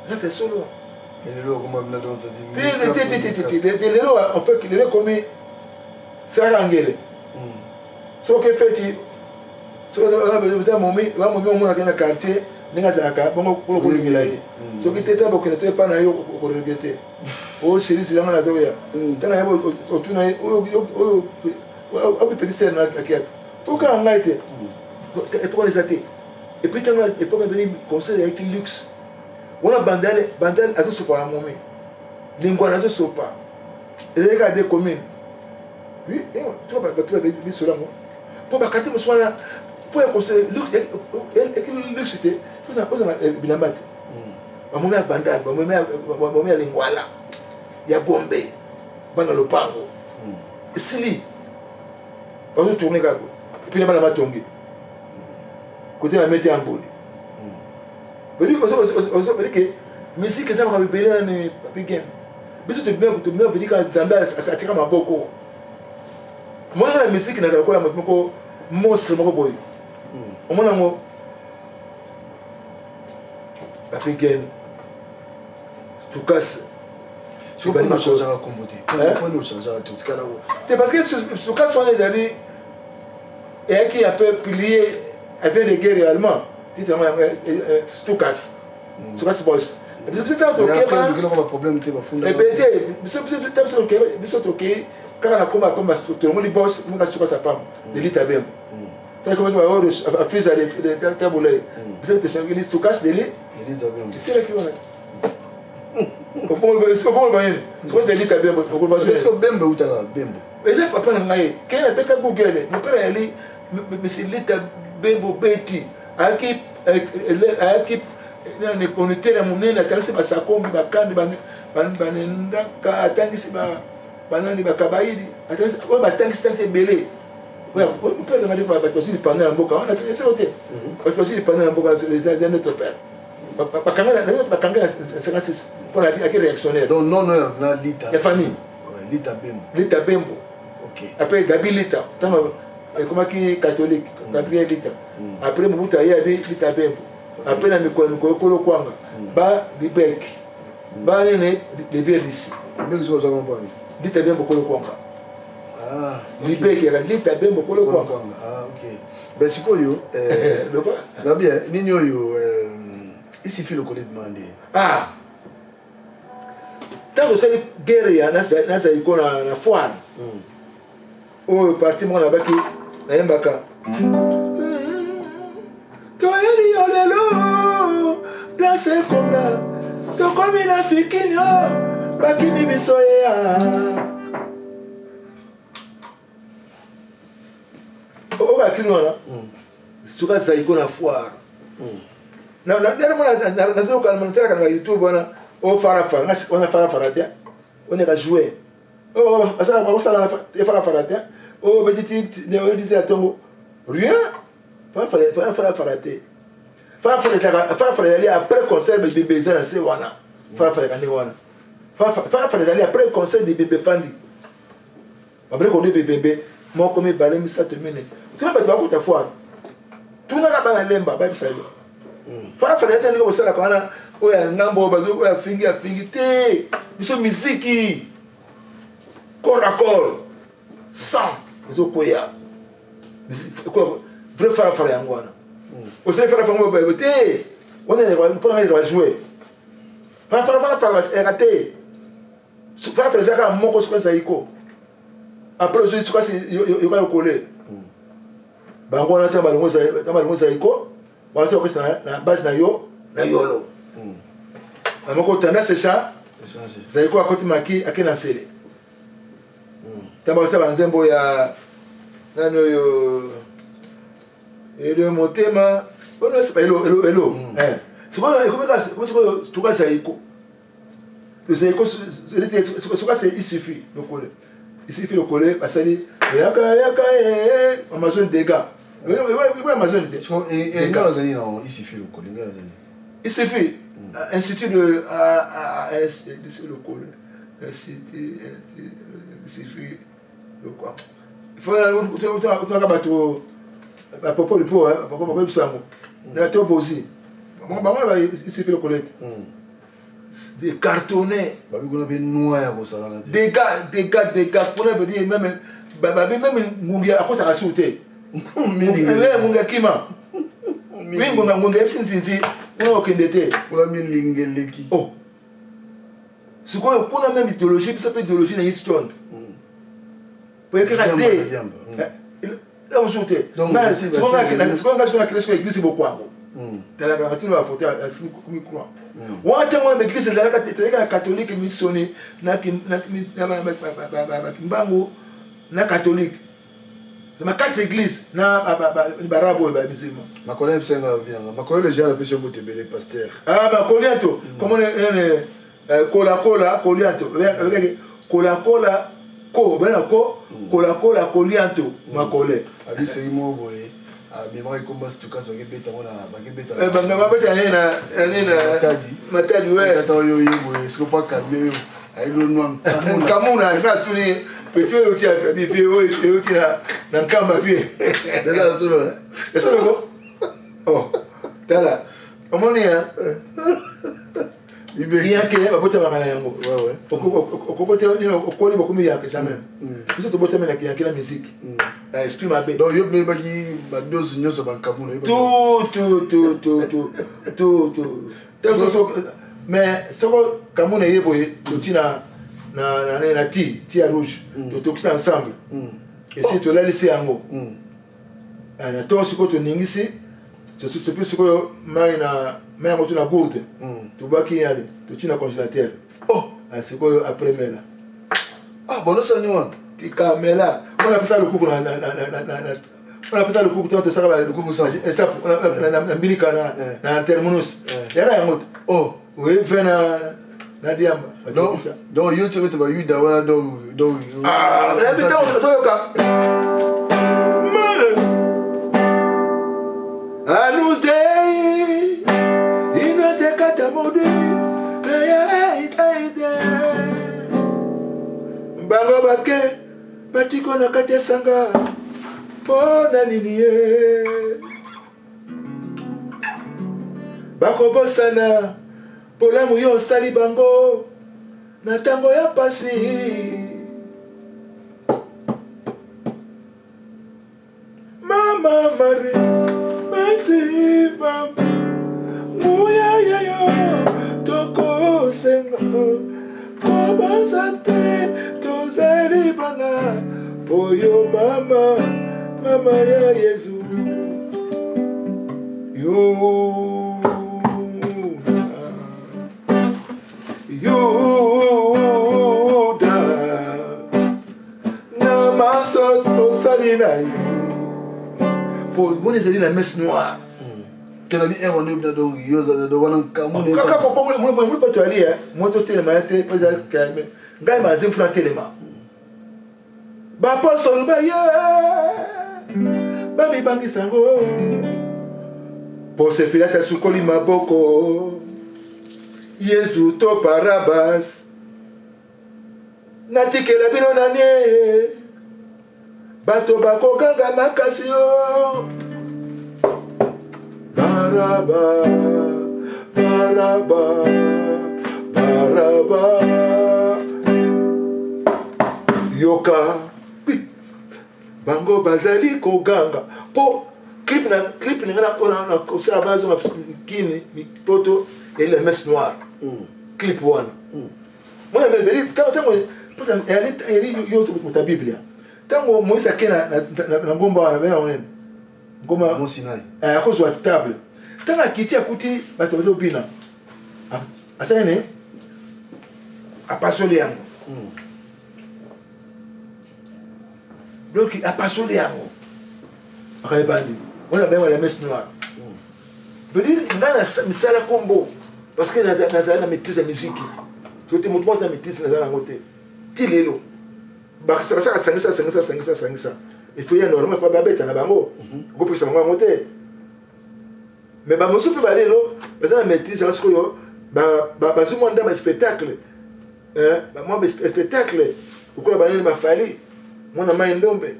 Ça c'est solo. Lelo okoma bina donc ça dit. Te te te te lelo on peut lelo ekomi salaka ngele. Soki feti soki oza momi ba momi omonaka na quartier ndenge azalaka bongo okolingela ye. Soki te ta bokende to epa na yo okoregrete. O chéri silanga na zoya. Tanga ye otuna ye oyo oyo oyo petit sœur na akiapi. Okanga ngai te. Epoka eza te. Et puis tanga epoka beni conseil ya ki luxe. Wana bandal bandal azosopa ya momi. Lingwala azosopa. Ezali kaka deux communes. Oui, tu vois bato ba biso lango. Po bakati mosusu wana po ya conseil luxe eki luxe te. Faut ozala bilamba te. Bamomi ya bandal, bamomi ya lingwala, ya Gombe, bana lopango. Esili. Bazo tourner kaka. Et puis na bana matongi. Côté ya mete ya mboli. Ozobeli ke musique eza makambo ebele nani papi game. Biso tobima beli kaka Nzambe atika maboko. Omona na musique nazala lokola moto moko monstre moko boye. Omona yango papi game. Tukasi. Ochangeaka kombo te mponi ochangeaka te otikala te parce que sukasi wana ezali eyaki un peu plié avion de guerre allemand titre yango stukas stukas boss biso ntango tokeba te biso biso tokei kaka na koma koma tolongoli boss moka stukas apamba delita bembo afrise tabulai biso toshangeli stukas deli esilaki wana okoloba nini soki ezali kabembo okoloba eutaka bembo eza papa na ngai kei na beta google mopere ayali misilita bembo beti ayaki ayaki nani konitele ya monene atangisi basakombi bakambi banendaka atangisi banani bakabaidi oyo batangisi tangisi ebele mopere na ngai bato bazwi lipanda na mboka wana te bato bazwi lipanda na mboka eza notre père bakanga bakanga na 56 mpona aki réactionnaire donc non non na lita ya famille lita bembo lita bembo ok après gabi lita ntango ekomaki catholique gabriel lita après mobutu aye abi lita bembo après na mikolo mikolo kolo kwanga ba libek ba nini levier lisi lita bembo kolo kwanga libek yaka lita bembo kolo kwanga ah ok ben sikoyo na bien nini oyo isifi lokolo ebima nde ah ntango osali guerre ya na zaiko na foire oyo parti moko nabaki nayembaka toyeli yo lelo place ekonda tokomi na fikinio bakimi biso yeya oyo akili wana soki azaiko na foire nazoyoka na youtube wana o farafara wana farafara te oneka jouer bakosala farafara te oyo betiti ya ntongo rien farafara te farafara ezali après concert bibembe eza na se wana farafara eka ndenge wana farafara ezali après concert bibembe efandi babele konde bibembe moko mibale misato mine tuna bato bakuta foire tunaka bana lemba bayebisa yo farafara ete ndenge bosalaka wana oyo ya ngambo oyo oyo afingi afingi te biso miziki corps à corps sang ezokweya vrai farafara yango wana osali farafara ngo te wana mpona ngai bajoue farafara farafara eka te farafara eza kaka moko soki ezali ko après ozwi soki yoka lokole bango wana ntango balongo ezali ko basi bakopesa na base na yo na yolo na moko tendance echa zali ko akoti maki ake na nsele ntango bakosala banzembo ya nani oyo elo motema elo elo elo sikoyo ekomi sikoyo tuka zaiko zaiko soka se il suffit lokole il suffit lokole basali yaka yaka amazon dégâts amazon te nga nazali na il suffit lokole nga nazali il suffit institut de lokole institut il suffit lokwa il faut bato bapopo lipo bakoyebisa yango na to bozi bango il suffit lokole te c'est cartonné babi kuna mpe noa ya kosakana te dégâts dégâts dégâts kuna veut dire même babi même ngungi akotaka su te ngungi akima wi ngunga ngungi ayebisi nzinzi kuna okende te kuna milingi eleki oh sikoyo kuna même idéologie biso mpe idéologie na easton po ekeka te mosusu te sikoyo nga sikoyo nakende sikoyo église bokwango talaka batino bafoto komi croix wana ntango wana baeglise ezalaka ezalaka na catholique misoni na kimbangu na catholique zama quatre église na barabe oyo bamusulman makolo yebisa nga binanga makolo le genre apesi yo mbote ebele pasteur ah bakolianto comment kolakola kolianto kolakola ko bena ko kolakola kolianto makole abisei moko boye. Amemaki komba stukas bakebeta ngo na bakebeta eh, babeta nini na nini na Matadi. Matadi we. Tata oyo ye boye siko pa kalme yo. Ayelo nwa nkamuna. Nkamuna nga tuni petit oyo tia bi vie oyo euti na na nkamba vie. Eza solo. Eza solo. Oh. Tala. Omoni ya. Yake babotamaka na yango. Okokote okoli bokomi yake jamais. Biso tobotami na kiyanke na musique. Na esprit mabe. Donc yo mebaki ba dose nyonso ba nkamuna. Tout tout tout tout tout tout tout. Mais soko kamuna ye boye toti na na na na ti ti ya rouge totokisa ensemble. Esi tolalisi yango. Na ntongo sikoyo toningisi tosopi sikoyo mai na mai yango to na gourde tobwaki yale totii na congélateur. Oh, sikoyo après mela. Ah, bon osani wana tika mela wana apesa lokuku na wana apesa lokuku to tosaka lokuku sapu na mbilika na terminus yaka yango te. Oh, oui, ve na na diamba. Donc yo ti obeta bayuda wana donc donc Ah, ozoyoka Anus Dei, Ines de Katamodi, bango bake batiko na kati esanga mpo na nini ye bakobosana bolamu yo osali bango na ntango ya pasi. Mama Marie, mati mama, nguya yayo tokosenga kobanza te tozali bana po yo mama, mama ya Yezu. Yuda, Yuda, na maso tosali na ye po moni ezali na messe noire. Tena bi ero nde donc yo za do wana nkamuna. Kaka moni bato ali moto telema ya te mpo eza calme. Ngai maze mfuna telema baapostolo baye bamibangisa yango Ponce Pilate asukoli maboko Yezu to Barabas natikela bino nani bato bakoganga makasi yo Baraba, Baraba, Baraba. Yoka bango bazali koganga po clip na clip na nga na kosala bazonga kini poto eyali na messe noire clip wana mwana messe ntango eyali yo moto ya Biblia ntango Moïse ake na ngomba wana benga nini ngomba Mont Sinai akozwa table ntango akiti akuti bato bazobina asali nini apasoli yango. Donc apasoli yango akayebani wana benga la messe noire. Veut dire ngai na misala kombo parce que nazali na maîtrise ya musique soki te moto moko aza na maîtrise nazala yango te ti lelo basaka sangisa sangisa sangisa sangisa il faut ya normal po babeta na bango okopekisa bango yango te mais bamosusu mpe balelo baza na maîtrise yango sikoyo bazwi mwa ndambo ya spectacle mwa spectacle lokola banene bafali mwana mai ndombe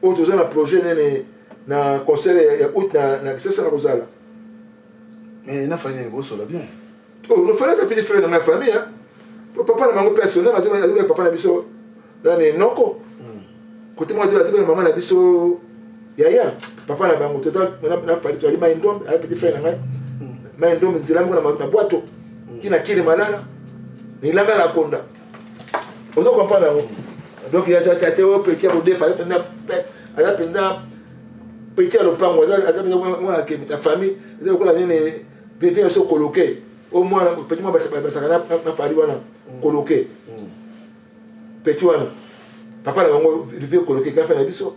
oyo toza na projet nene na concert ya août na Kisasa na kozala. Mais na famille bosola bien. Oh, no fallait appeler frère na ma famille hein. Papa na bango personnel azali papa na biso nani noko. Côté moi azali maman na biso yaya papa na bango toza na fali toali mai ndombe ayi petit frère na ngai. Mai ndombe nzela moko na bwato kina kiri malala nilanga la konda. Ozo comprendre yango. Donc ya za tate o petit ya kodefa aza mpenza aza mpenza petit ya lopango aza mpenza mwana akemi ta famille eza lokola nini veve so koloke o mwana petit mwana basaka na fali wana koloke petit wana papa na bango vive koloke gafe na biso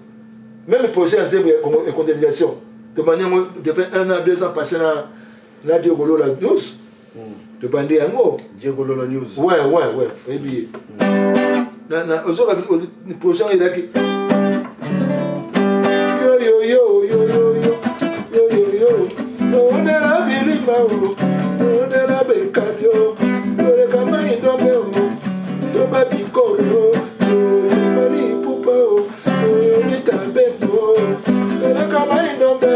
même projet ya nzembo ya condamnation tobandi yango depuis 1 an 2 ans passé na Diego Lola News. Tobandi yango Diego Lola News. Ouais ouais ouais oyebi ye na ozoka projet yango elaki yo yo yo yo. o ondela bekabio koleka mai ndombe o toba bikolo oyokoli pupa o oyolita bembo koleka mai ndombe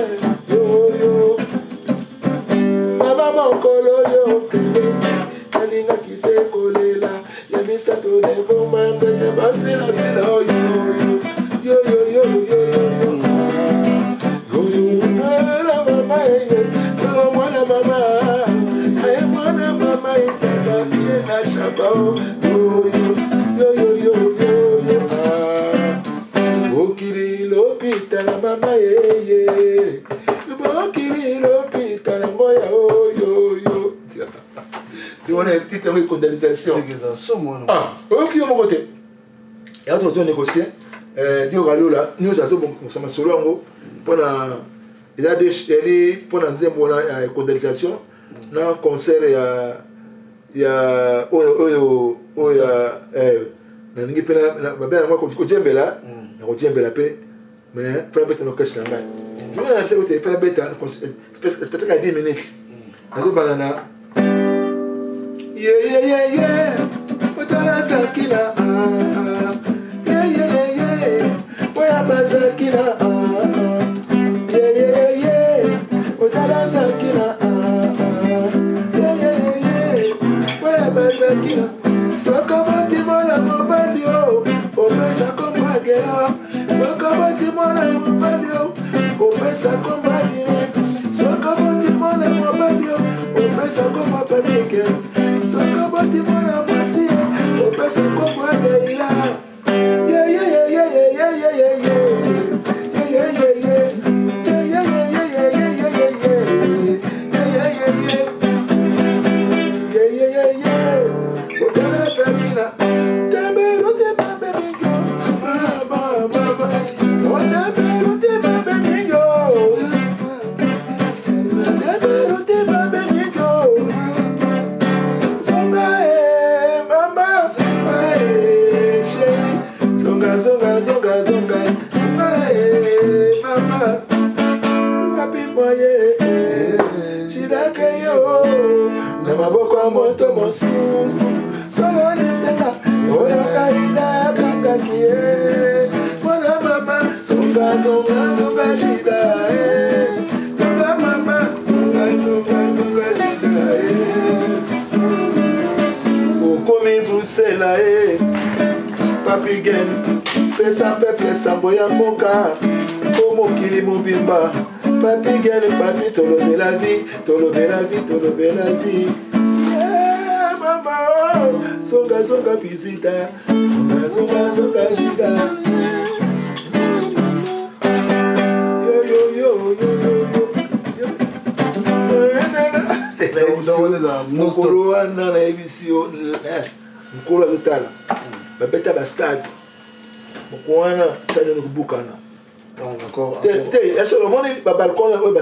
yoyo mama mokolo yo kende nalingaki se kolela ya misato neboma ndeke basilasila oyo yoyoyoyoyoyo mama eye solo mwana mama aye mwana mama ezaka ye na shaba yoyoyoyoyoyo mokili lopitala mama yeye mokili lopitala ngoya oyoyo wana titre yango econdalisation oyoki yo moko te yango tozo négocier euh, dio kalola nyonso azobongisa masolo yango mpona eza eli mpona nzembo wana ya condalisation na concert ya ya oyo oyo oyo ya eh, nalingi mpe babela yango kojembela mm. nakojembela mpe mais fana beta na orchestre na ngai mm. na biso te fana beta spectacle ya 10 minutes mm. nazobanda na yeyeyeye otala zakila ah, ah. yeyeyeye oya bazakila ah, yeyeyeye otala zakila yeyeyeye oya bazakila soko botimola mobali o opesa komwagela soki oboti mwana mobali o opesa kombo adire soki oboti mwana mobali o opesa kombo patrike soki oboti mwana mwasi opesa kombo adeila Na maboko ya moto mosusu solo lisenga oyo kaida kakaki ye mwana mama zonga zonga zonga jida eh. zonga mama zonga zonga zonga jida eh. okomi brusela e eh. papi gen pesa peple sango ya mboka po mokili mobimba papi gen papi tolobela vie tolobela vie tolobela vie yeah, mama oh. zonga zonga visita zonga zonga zonga jida yo yo yo yo yo mokolo wana nayebisi yo eh, mokolo azotala babeta bastade mokolo wana stade ekobukana te ya solo omoni babalcon oyo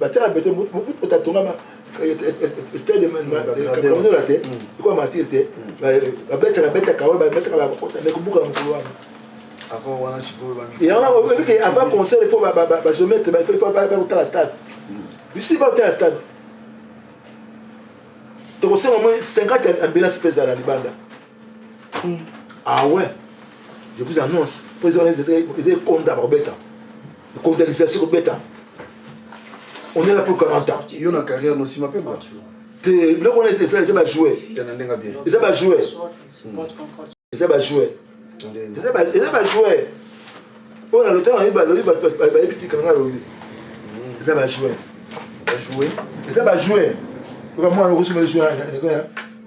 batiaka beto moto atongama stade kamonola te ekoa martyr te babetaka betaka oyo babetaka bakota me kobuka mokolo wana yango oyebi avant concert il faut bagéomètre il faut bakotala stade bisi bakotala stade tokosenga moi 50 ambulance mpe ezala libanda Ah ouais, je vous annonce, po eza eza ekonda bakobeta. Ekondalisation kobeta. On est là pour 40 ans. Yo na carrière no sima pe quoi. Te biloko wana eza eza ba jouer. Na ndenga bien. Eza ba jouer. Eza ba jouer. Eza ba eza ba jouer. Oyo na lotanga ba lobi ba bayebi tika nga lobi. Eza ba jouer. Ba jouer. Eza ba jouer. Oka mwana okosomela jouer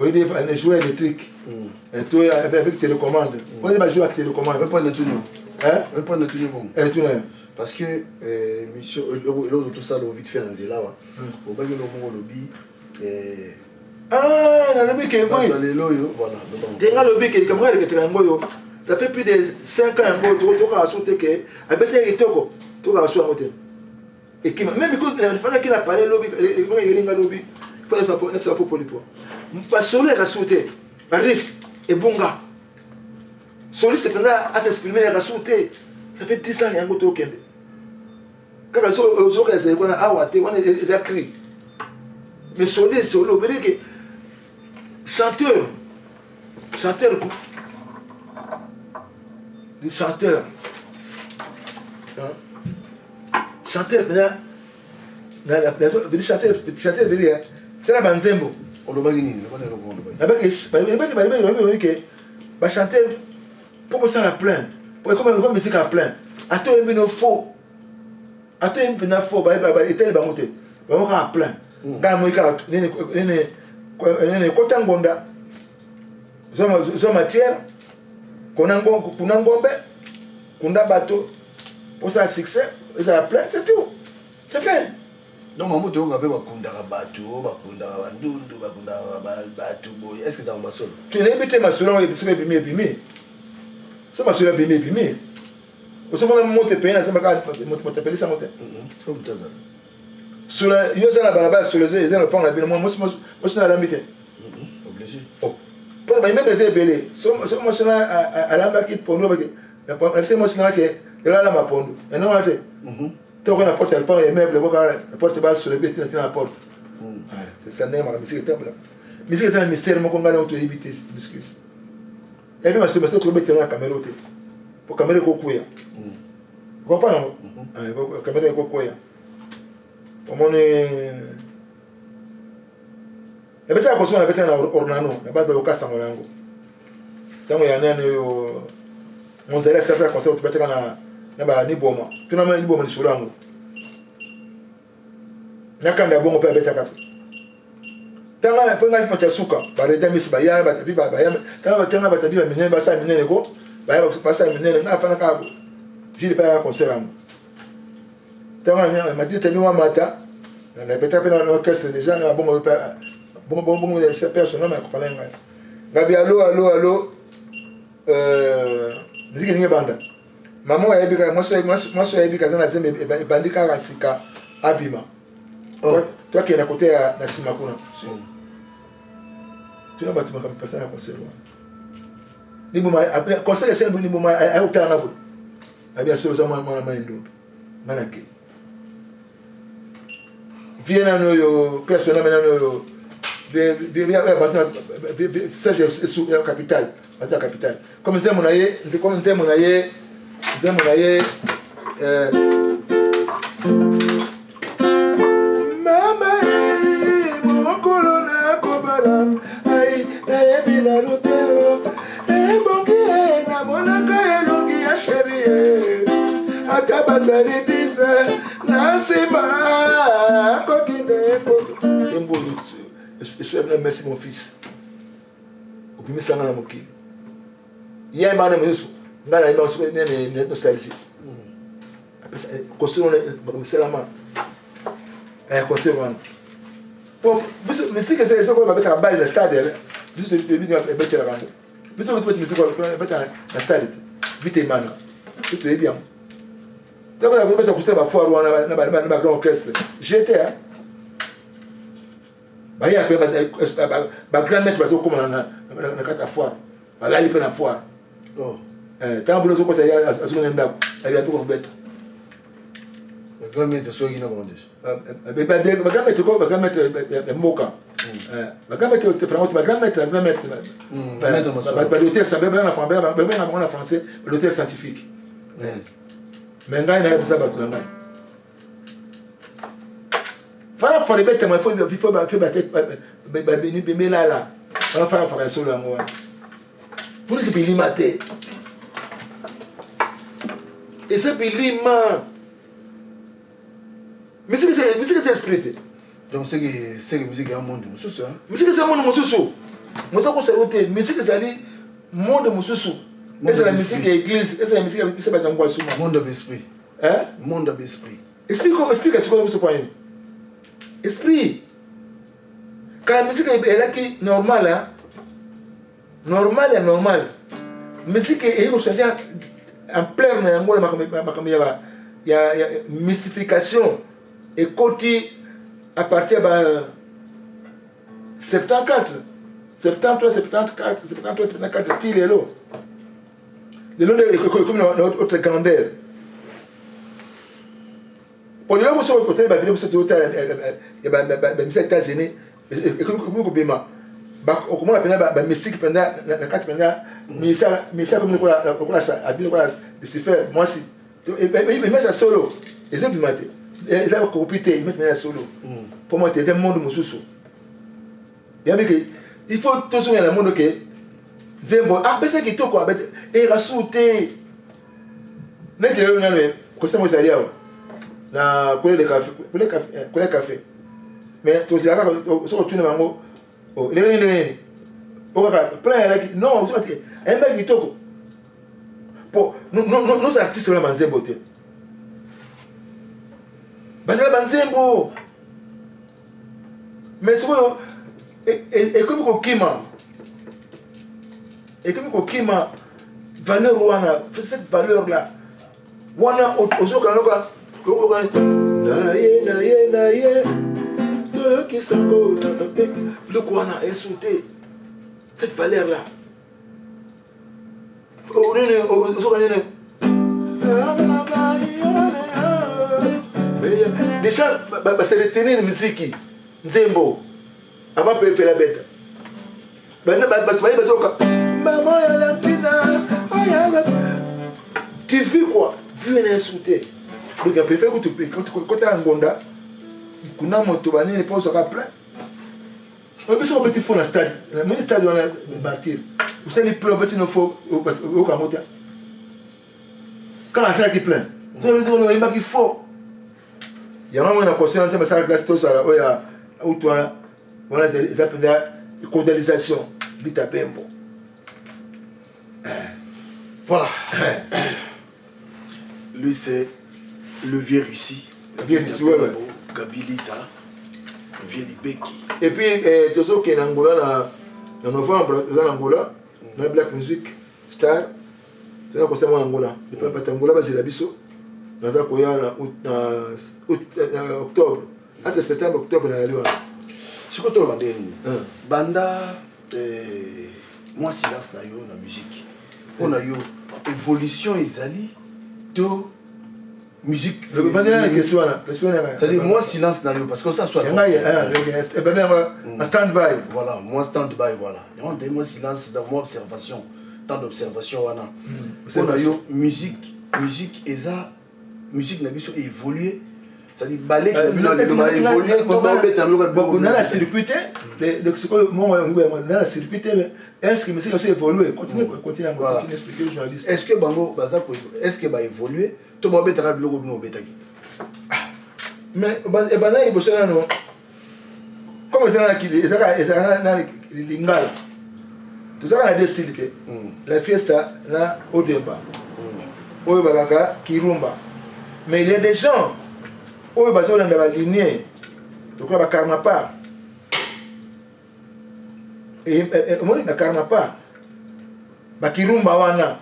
oyebi un jouet électrique mm. to avec télécommande mm. oyebi ba jouet avec télécommande répondre na tuni hein répondre na tuni bon eh tuni parce que euh, mission eloko tosala vite fait na nzela awa mm. obaki eloko moko olobi eh, ah nalobi ke lelo oyo voilà te nga alobi ke likambo nga reketaka yango oyo ça fait plus de 5 ans yango tokaka so te ke abetaki kitoko tokaka so yango te ekima meme fandaki na palais lobi elinga lobi nafisa popolipo basolo ya kasu te barif ebunga soliste mpenza asexprime ya kasu te ça fait 10 ans yango tokende kaka ozoka ezali kuna awa te wana eza cri Mais solo solo veut dire que chanteur chanteur le chanteur hein? Chanteur mpenza chanteur chanteur veut dire sala banzembo. Olobaki nini? Nabaki ke bachanteur mpo bosala plein, ekoma misika ya plein, ata oyembi no faux, ata oyembi mpenza faux, etali bango te, bango kaka plein. Ngai namoni kaka nini ekota ngonda, zwa matière, kuna ngombe, kunda bato, posala succès, ezala plein, c'est tout, c'est vrai. Donc mamo toyoka mpe bakundaka bato, bakundaka bandundu, bakundaka bato boye, est ce que ezaka masolo? Nayebi te masolo yango. Soki ebimi, ebimi. So masolo ebimi, ebimi. Osomona moto epeye na zamba, moto apelisi yango te. So moto azala solo yo oza na balabala, solo eza na lopango na bino, mwasi na alambi te. Obligé. Mpo baimmeuble eza ebele. Soki mwasi na alambaki pondu, nabisi mwasi na ke lelo alamba pondu ena te, toko na porte ya lopango ya immeuble, boka na porte, basolo ebi tina tina na porte. C'est ça ndenge makambo misiki etambola. Misiki eza na mystère moko ngai nango toyebi te. M'excuse, epi masolo masolo tokobetela na caméra te, po caméra ekokweya. Comprendre yango, caméra ekokweya. Omoni, nabetaka kosoma, nabetaka na Ornano, nabaza kokasango na yango. Ntango ya nani oyo monzali asalaka concert, tobetaka na baniboma, tuna niboma lisolo yango. Nakanda bongo mpe abetaka mpe tanga mpo ngai moto ya suka bareda misi baya batapi baya tanga tanga batapi baminene basala minene ko baya basala minene. Ngai afanda kaka jile mpe aya concert yango. Ntango matiti temi wa mata, nabetaka mpe na orchestre déjà na bongo bongo bongo bongo personne akopana ngai. Ngabi alo alo alo, miziki ndenge ebanda. Mama oyo ayebi kaka, mwasi oyo ayebi kaza na zembe ebandi kaka sika abima, toakende kote ya na nsima kuna, tuna bato makambo pasa na concert wana. Niboma concert esali, niboma ayokotala na boye, abi asolo oza mwana mai ndombe. Nga nake vie nani oyo personne nani oyo bato Serge ya capital, bato ya capital comme nzembo na ye, comme nzembo na ye, nzembo na ye mama mokolo nakobala ai nayebi nanu te ebongi namonaka elongi ya chérie ata bazali bize na nsima kokende nzembo oyo esoyabina. Merci mon fils, obimisanga na mokili ye mana mosusu ngai nayeba soki nene nostalgie concert wana makambo ya concert wana. Po biso misiki eza koyo babetaka bale na stade, biso toyebi ebetelaka yango. Biso beti misiki ebetaka na stade te, vite emana, biso toyebi yango. Ntango beta kosala bafoire wana na bagrand orchestre gt baya mpe bagrand maître bazokóma na kati ya foire, balali mpe na foire. Ntango bino ozokota, azongi na ndako, ayebi kobeta. Bagrand maître soki na bango déjà. Bagrand maître ko bagrand maître ya mboka, bagrand maître franco, bagrand maître, bagrand maître, badocteur, babenga bango na français badocteur scientifique. Mais ngai nayebisa bato na ngai fara fara ebetama, ifo bemelala wana fara fara ya solo yango wana mpona ti bilima te, eza bilima. Misiki eza esprit te. Donc seke musique ya monde mosusu. Misiki eza monde mosusu, moto akosala te. Misiki ezali monde mosusu, ezala misiki ya église, ezala misiki ya bisa bato yango asuma. Monde of esprit, monde of esprit. Esprit, esprit sikoyo biso kwa nini esprit? Kala misiki elaki normal, normal ya normal. Misiki eyi kochange ampleur na yango na makambo ya mystification ekoti à partir ya ba 74, 73, 74, 73, 74 ti lelo. Lelo nde ekomi na autre grandeur. Mpo lelo biso otali bavideo biso toyotala ya bamisa États-Unis ekomi kobima, okomona mpenza bamystique mpenza na kati mpenza misa akomi lokola abimi lokola Lucifer mwasi. Image ya solo ezobima te, eza kokopi te, image mpenza ya solo mpo moi te eza monde mosusu. Yabi ke il faut tozonga na monde ke nzembo abeta kitoko, abeta erasu te neti lelo nano kosamo ezali awa na kolele café, mais tozela kaka soki otuna bango ndenge nini ndenge nini okaka plein alaki non ayembaki kitoko. Po nos artistes wana banzembo te, bazala banzembo, mais sikoyo ekomi kokima, ekomi kokima valeur wana, cette valeur là wana ozoka noka okoka naye naye naye toyokisango na biloko wana esu te, cette valeur là nini ozoka nini déjà base retenir miziki nzembo avant pe fela beta bato baye bazoka mama ya latina ayala tu vis quoi vu na yesu te. Donc ya préfère kutu kota ya ngonda kuna moto banini mpo ozwaka plein biso obeti fo na stade, moni stade wana martyr osali plein, obeti no fo oyoka yango te kaka asalaki plein oyembaki fo yango mona conseil na nzambe asala place tozala oyo ya utu wana wana eza mpenza cordialisation bita pembo. Voilà. Lui, c'est le vieux Russie. Le vieux Russie, ouais. Gabilita, vieux Libeki. Et puis, eh, tozokende na Angola na novembre, toza na Angola, na Black Music Star. Toza kosala mwana Angola. Bato Angola bazela biso. Naza koya na août, na octobre. Entre septembre octobre na yali wana. Sikoyo toloba ndenge nini? Banda mwa silence na yo na musique, mpo na yo évolution ezali to musique? Bandela na question wana, question wana. C'est-à-dire moi silence na yo parce que ça soit ngai ebami stand by. Voilà, moi stand by, voilà. Yango nde moi silence, moi observation, temps d'observation wana. Mpo na yo musique eza musique na biso évoluer, c'est-à-dire ballet na bino lelo ba évoluer to babeta biloko na na circuit te? Donc sikoyo mongo na na circuit te, est-ce que musique na biso évolue? Continue, continue, continue, expliquer journaliste. Est-ce que bango baza ko est-ce que ba évoluer to babetaka biloko bino obetaki? Mais ebanda liboso nano comme ezalaka na lingala, tozalaka na deux style te, la fiesta na odemba oyo babaka kirumba. Mais il y a des gens oyo bazolanda balinie lokola bakarmapa, omoni bakarmapa bakirumba wana,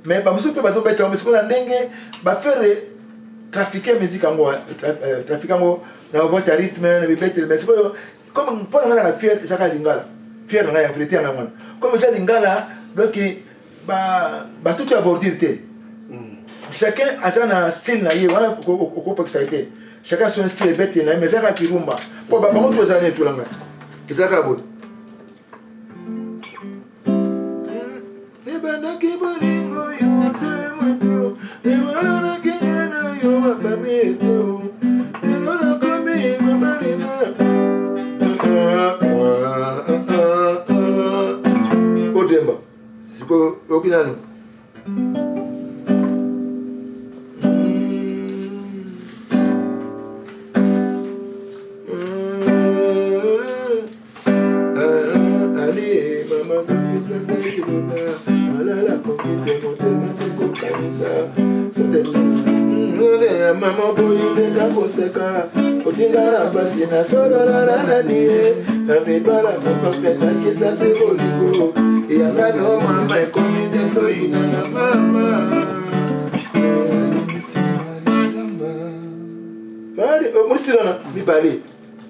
mais bamosusu mpe bazobeta yango sikoyo na ndenge bafaire trafiquer musique yango, trafiquer yango na baboîte ya rythme na bibetele. Mais sikoyo comme mpo na ngai naka fier ezaka lingala, fier na ngai ya vérité yanga wana, comme eza lingala, donc batutu ya bordure te, chacun aza na style na ye wana, okopekisa ye te, chacun son style ebetele na ye, mais ezaka kirumba mpo bango to eza nini tolanga ezaka boye. Ebandaki bolingo yo te moto ewalanaki na yo bapami ete lelo nakomi mobali na odemba. Sikoyo oyoki nanu mama boyiseka koseka otinga na pasi na solola nani ye na mibala kopapelakisa se bolingo yanga no mama ekomi te toyina na mama mosilana mibale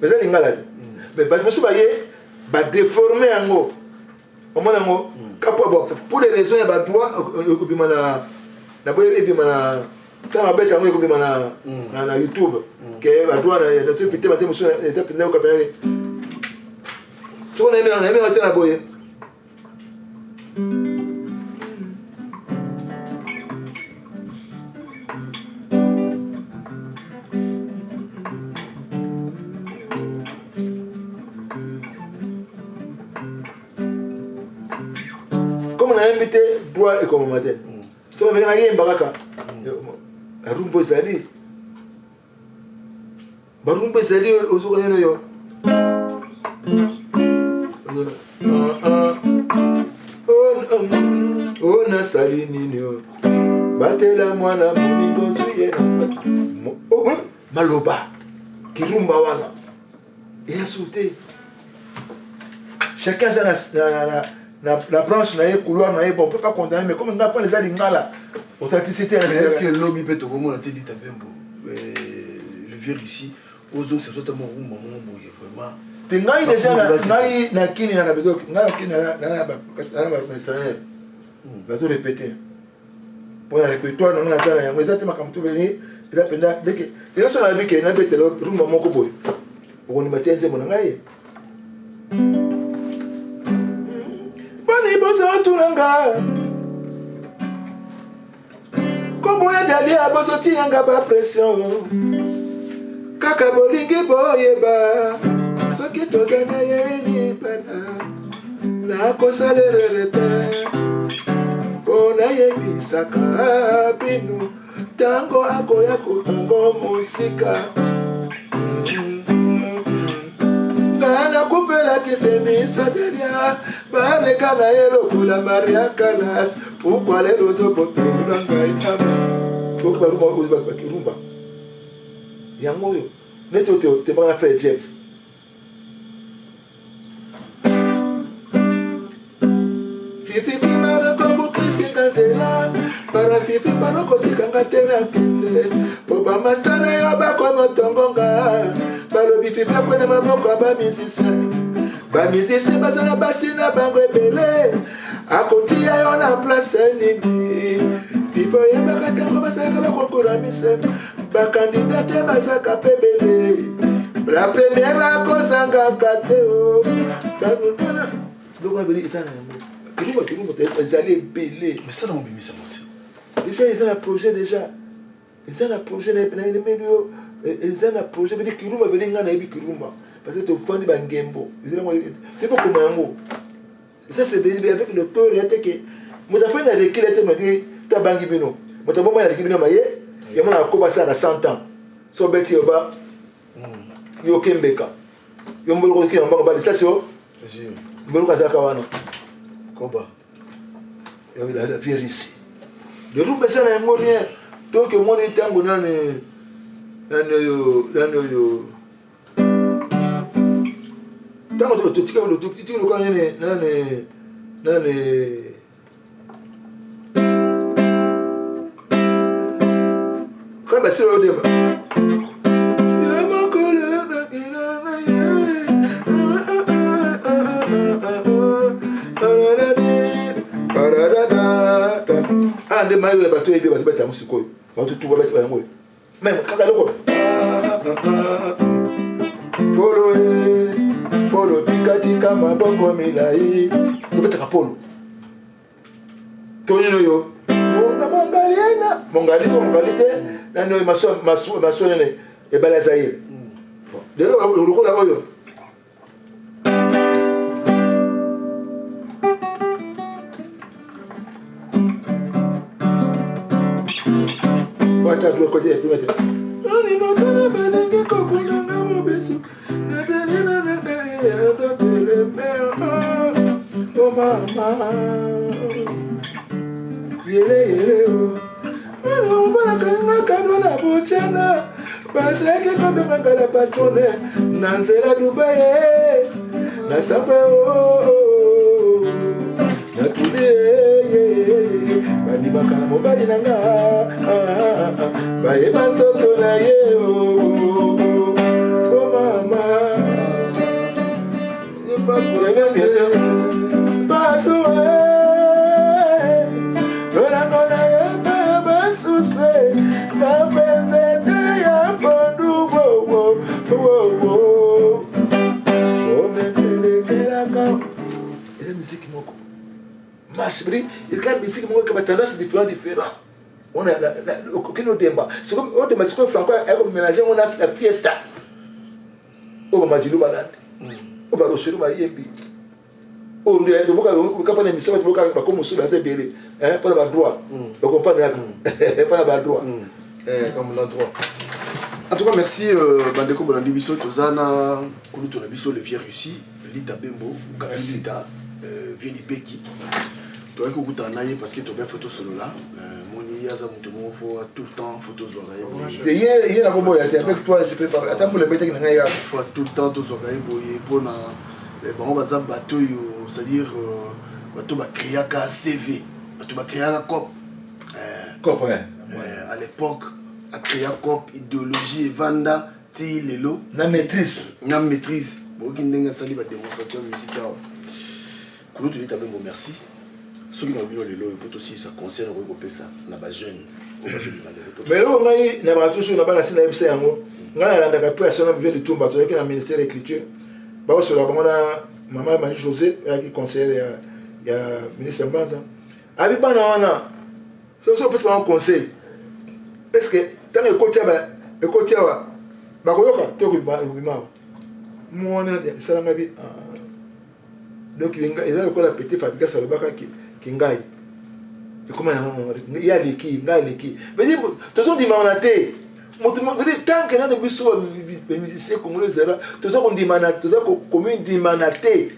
eza lingala te, mais bato mosusu baye badéforme yango, omona yango kapo pour les raisons ya badroit ekobima na boye ebima na. Ntango abeta yango ekobima na, na, na YouTube. Ke badroit na ya te te mosusu eza mpenza yoka mpenza. Soko nayembi na te na boye. Comme nayembi te droit ekomama te. Soki ndenge nayemba kaka barumbu ezali barumbu ezali ozoka nini oyo o nasali nini o batela mwana moninga ozwi ye na maloba kirumba wana eya su te. Chacun aza na branche na ye, couloir na ye. Bon, on peut pas condamner, mais comme nga mpona eza lingala authenticité. Mais est-ce que lobi mpe tokomona te Lita Bembo, le vieux ici, ozongisa biso ata mwa rumba moko boye vraiment? Te, ngai déjà ngai na kini na bezo ngai na kini na bamercenaire bazo répéter mpo na répertoire na ngai naza na yango. Eza te makambo to beni, eza mpenza deke eza so nayebi ke nabetela rumba moko boye, okondima te nzembo na ngai. Bani bozotuna nga kombo ya Dalia, bozotianga bapression kaka, bolingi boyeba soki toza na ye libala. Nakosalerere te mpo nayebisaka bino ntango akoya kotango mosika. Nga nakupelakisa miso Delia, bareka na ye lokola Maria Kalas. Pourquoi lelo ozobotola ngai? Boki barumba oyo bakirumba yango oyo neti oyo tembaka na frère Jeff. Fifi kimaroko nzela para Fifi balokotikanga te na kende po bamasta na yo bakoma tongonga. Balobi Fifi akwena maboko ya bamusicien. Bamusicien bazala basi na bango ebele, akotia yo na place nini? Fifi oyebaka ntango basalaka bakonkura mise, bakandida te bazaka pe ebele, la première akozangaka te. O biloko ebele eza na yango, kirumba kirumba ezali ebele. Mais sala mobimisa moto. Déjà eza na projet, déjà eza na projet nayebi yo, eza na projet beli kirumba beli. Ngai nayebi kirumba parce que tofandi bangembo te bokoma yango. Ça c'est venu avec le cœur ya te ke moto afandi na rekile te mati to abangi bino, moto abomba na reki bino maye yango na koba asalaka 100 ans. So obeti yo ba yo okembeka yo mboloko okima mbango balisasi yo mboloko azalaka wana. Koba. La vie ici le rumba eza na yango rien. Donc omoni ntango nani nani oyo nani oyo ntango totika lokola nini nani nani kaka basila oyo demba. Ah, nde mayo ya bato oyebi bato beta yango sikoyo, bato tuba beta yango oyo meme kaka eloko polo e polo tikatika maboko milai tobetaka polo to nini oyo mongali ena mongali so mongali te nani oyo maso nene ebale ya Zaire lelo lokola oyo. Wata biloko te epima te. Animatana balingi kokundanga mobesu o mama yele yele o wana obalaka nga kado na bocana bazalaki kobenganga na patrone na nzela Dubai na sambe o natuli babimaka na mobali na nga bayeba nzoto na ye o mama basu lolango na ye basusu. Musique moko marche bri eka musique moko ba tendance différent différent wana okende odemba odemba sikoyo franco ayako mélange yango na fiesta oyo bamadilu balandi oyo baroselo bayembi oyo toboka mpona émission toboka bakoma mosusu baza ebele mpona badroit bakomprendre yaka mpona badroit comme la droit. En tout cas, merci euh, bandeko bolandi biso toza na kulutu na biso le vieux Russie Lita Bembo Gabi Lita euh, vieux Libeki toyaki kokutana na ye parce que tobe fo tosolola euh, moni ye aza moto moko fo tout le temps fo tozwaka ye boye ye nakoboya te avec toi je peux parler ata mbula ebetaki na ngai ya fo tout le temps tozwaka ye boye mpona eh, bango baza bato oyo c'est-à-dire euh, bato bacréaka cv bato bacréaka cop eh, cop ouais. Eh, à l'époque acréa cop idéologie evanda ti lelo na maîtrise na maîtrise boyoki ndenge asali badémonstration ya musique awa kulutu lita bembo merci soki na bino lelo oyo mpo tosilisa conseil nakoki kopesa na bajeune oyo bazobima lelo mais eloko ngai na bato soki na bana si nayebisa yango ngai nalandaka mpe asona vie litumba tozalaki na ministère ya écriture bakosolola bango na mama marie josé oyaki conseillère ya, ya ministre mbanza abi bana wana soki opesi bango conseil est ce que ntango ekoti awa ekoti awa bakoyoka to ekobima awa mwana esalanga bi ah. Donc eza lokola petit fabrigas alobaka ke ngai ekoma yango ye aleki ngai aleki veut tozondimana te moto tant que nano biso bamusicien congolais ezala toza kondimana toza komindimana te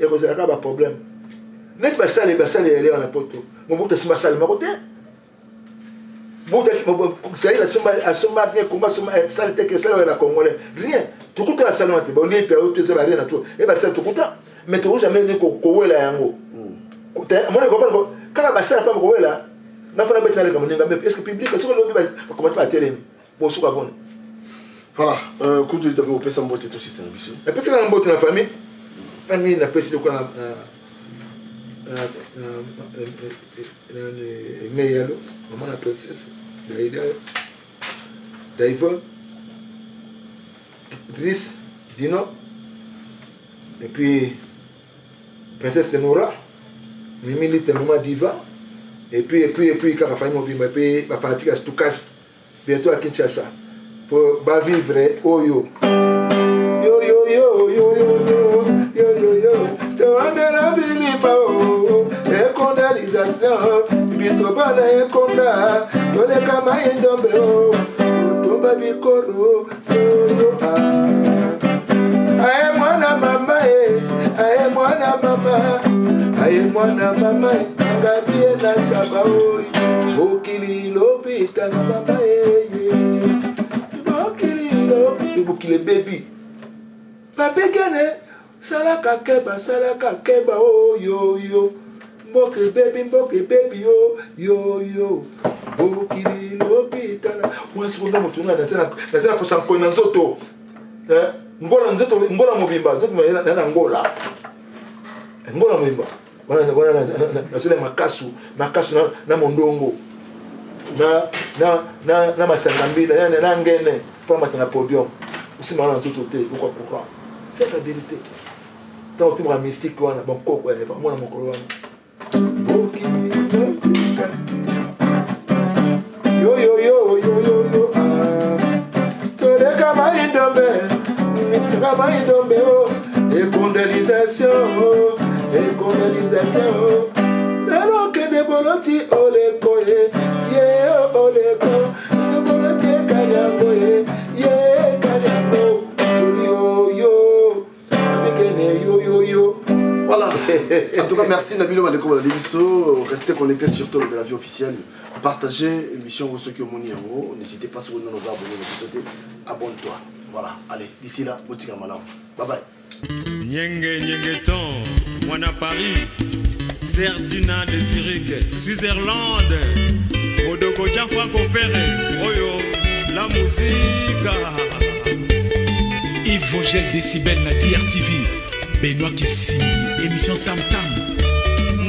ekozala kaka baproblème neti basale basale yale wana poto mobutu asimba asale moko te Zaire asomba asomba rien Congo asomba eh, sale te que sale ya congolais rien tokuta la sale te ba lipe oyo te ba rien na tout et ba sale tokuta mais to jamais ne ko kowela yango mona ko ko kaka ba sale pa kowela na fana beta na moninga mais est-ce que public est-ce que lobi ba comment ba telemi bo suka boni. Voilà, euh, kutu litape kopesa mbote tosisa na biso. Napesaka mbote na famille famille napesi lokola na Meyalo, maman la princesse, Daïda, Daïvon, Driss, Dino, et puis princesse Nora, Mimi Lite, maman Diva, et puis, et puis, et puis, kaka famille mobimba, et puis, ba fanatique ya Stukas, bientôt à Kinshasa, pour ba vivre oyo. Yo, yo, yo, yo, yo, yo, yo, yo, yo, tewandela bilimba o, ekondalisation, biso bana ekonda, toleka mai ndombe o, totomba bikoro, yo, yo, ah. Aye mwana mama e, aye mwana mama, aye mwana mama e, ngabi ye na shaba oyo, mokili lopita na mama e, ye. Mokili lopi, mokili ebebi. Babegene, salaka keba, salaka keba oyo yo. Mboka ebebi, mboka ebebi yo, yo yo. Mokili lopita na mwasi kuna moto nga naza na posa nkoi na nzoto. Eh, ngola nzoto ngola mobimba nzoto na na ngola ngola mobimba wana wana nazoli makasu makasu na, na mondongo na na na na masanga mbila na, na ngene mpo amata na podium osima wana nzoto te lokwa courant c'est la vérité ntango otimaka mystique wana bankoko ya mwana mokolo wana toleka mai ndombe leka mai ndombe o ekondelisation ekondelisation lelo okende boloti oleko ye ye oleko boloti ekanyango ye ye ekanyango yo Voilà. En tout cas, merci Nabilo Maleko Bolandi biso. Restez connectés sur le la vie officielle. Partagez émission ceux qui ont yango. N'hésitez pas sur nous abonner na biso Abonne-toi. Voilà. Allez, d'ici là, botika malamu. Bye bye. Nyenge Nyengeton, Mwana Paris, Zerdina de Zurich, Switzerland, Modoko Gianfranco Ferre, Oyo, la musique. Yves Vogel Decibel na DRTV, Benoît Kisimbi, émission Tam Tam.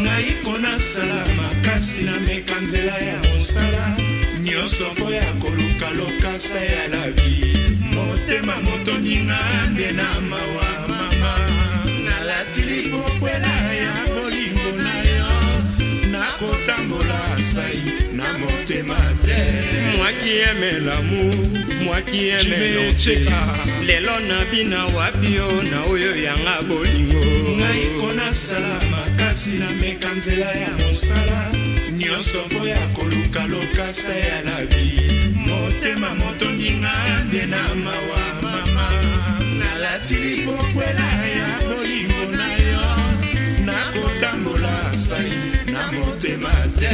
Ngai konasala makasi na meka nzela ya mosala nyonso mpo ya koluka lokasa ya la vie motema motoninga nde na mawa mama nalati libokwela ya. Moi qui aime l'amour, moi qui aime danser. Lelo na bina wapi yo na oyo yanga bolingo. Ngai konasala makasi nameka nzela ya mosala nyonso mpo ya koluka lokasa ya la vie. Motema motondinga nde na mawa mama, nalati libokwela ya bolingo na yo, nakotambola sai na motema te.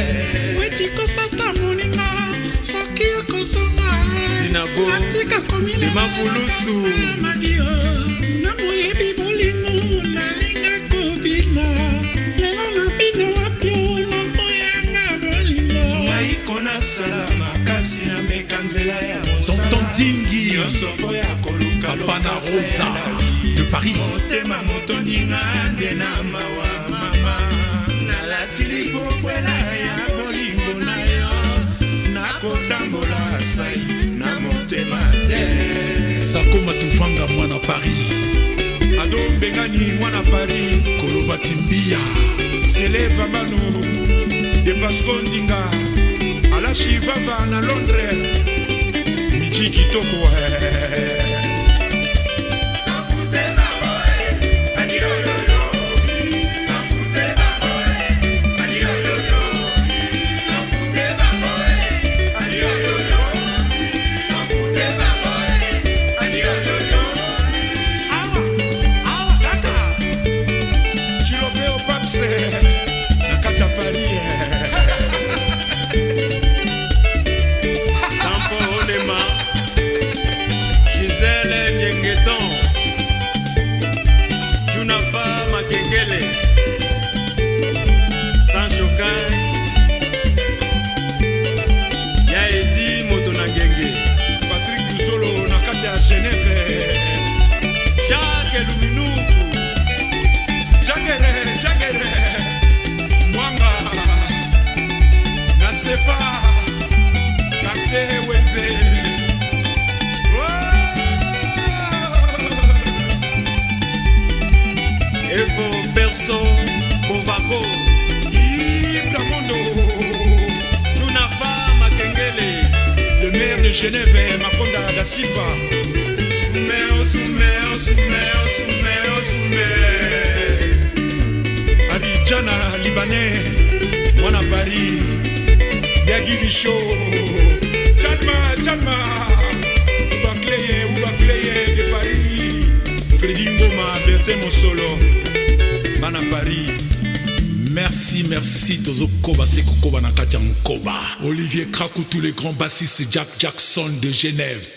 Weti kosata moninga soki okozonga Sinago, atika Limakulusu. komimadio na moyebi bolingo nalinga kobina lelo na bino wapi na moyanga bolingo. Ngai konasala makasi nameka nzela ya Tonton Dingi. nyonso mpo ya koluka Papa na lokasa Rosa ya la vie. de Paris. Motema motondinga nde na mawa mama, nalati libokwela ya bolingo na yo, nakotambola sai na motema te. Sako Matuvanga mwana Paris. Ado Mbengani mwana Paris. Koloba Timbia. Sele Vambano de Pasco Ndinga Alashi Vava na Londres Michi Kitoko eh. Chilopeo Paps na kati ya Paris Sampo Olema, Gisèle Niengeton, Junafa Makengele, Sancho Kai, Yaedi Moto na Ngenge, Patrick Luzolo na kati ya Genève Jacques Luminuku, Jagere Jagere Mwanga na Sefa quartier Wenze. Efo Perso Kovako, Ibramondo Junafa Makengele, Le maire de Genève Makonda da Silva. Soumeo, Soumeo, Soumeo, Soumeo, Soumeo. Abidjana Libanais mwana Paris Yagi Bicho Tchalma Tchalma Oubakleye Oubakleye de Paris Freddy Ngoma Bertin Mosolo bana Paris. Merci, merci, Tozo Koba, Seko Koba na kati ya Nkoba. Olivier Krakou, tous les grands bassistes Jack Jackson de Genève.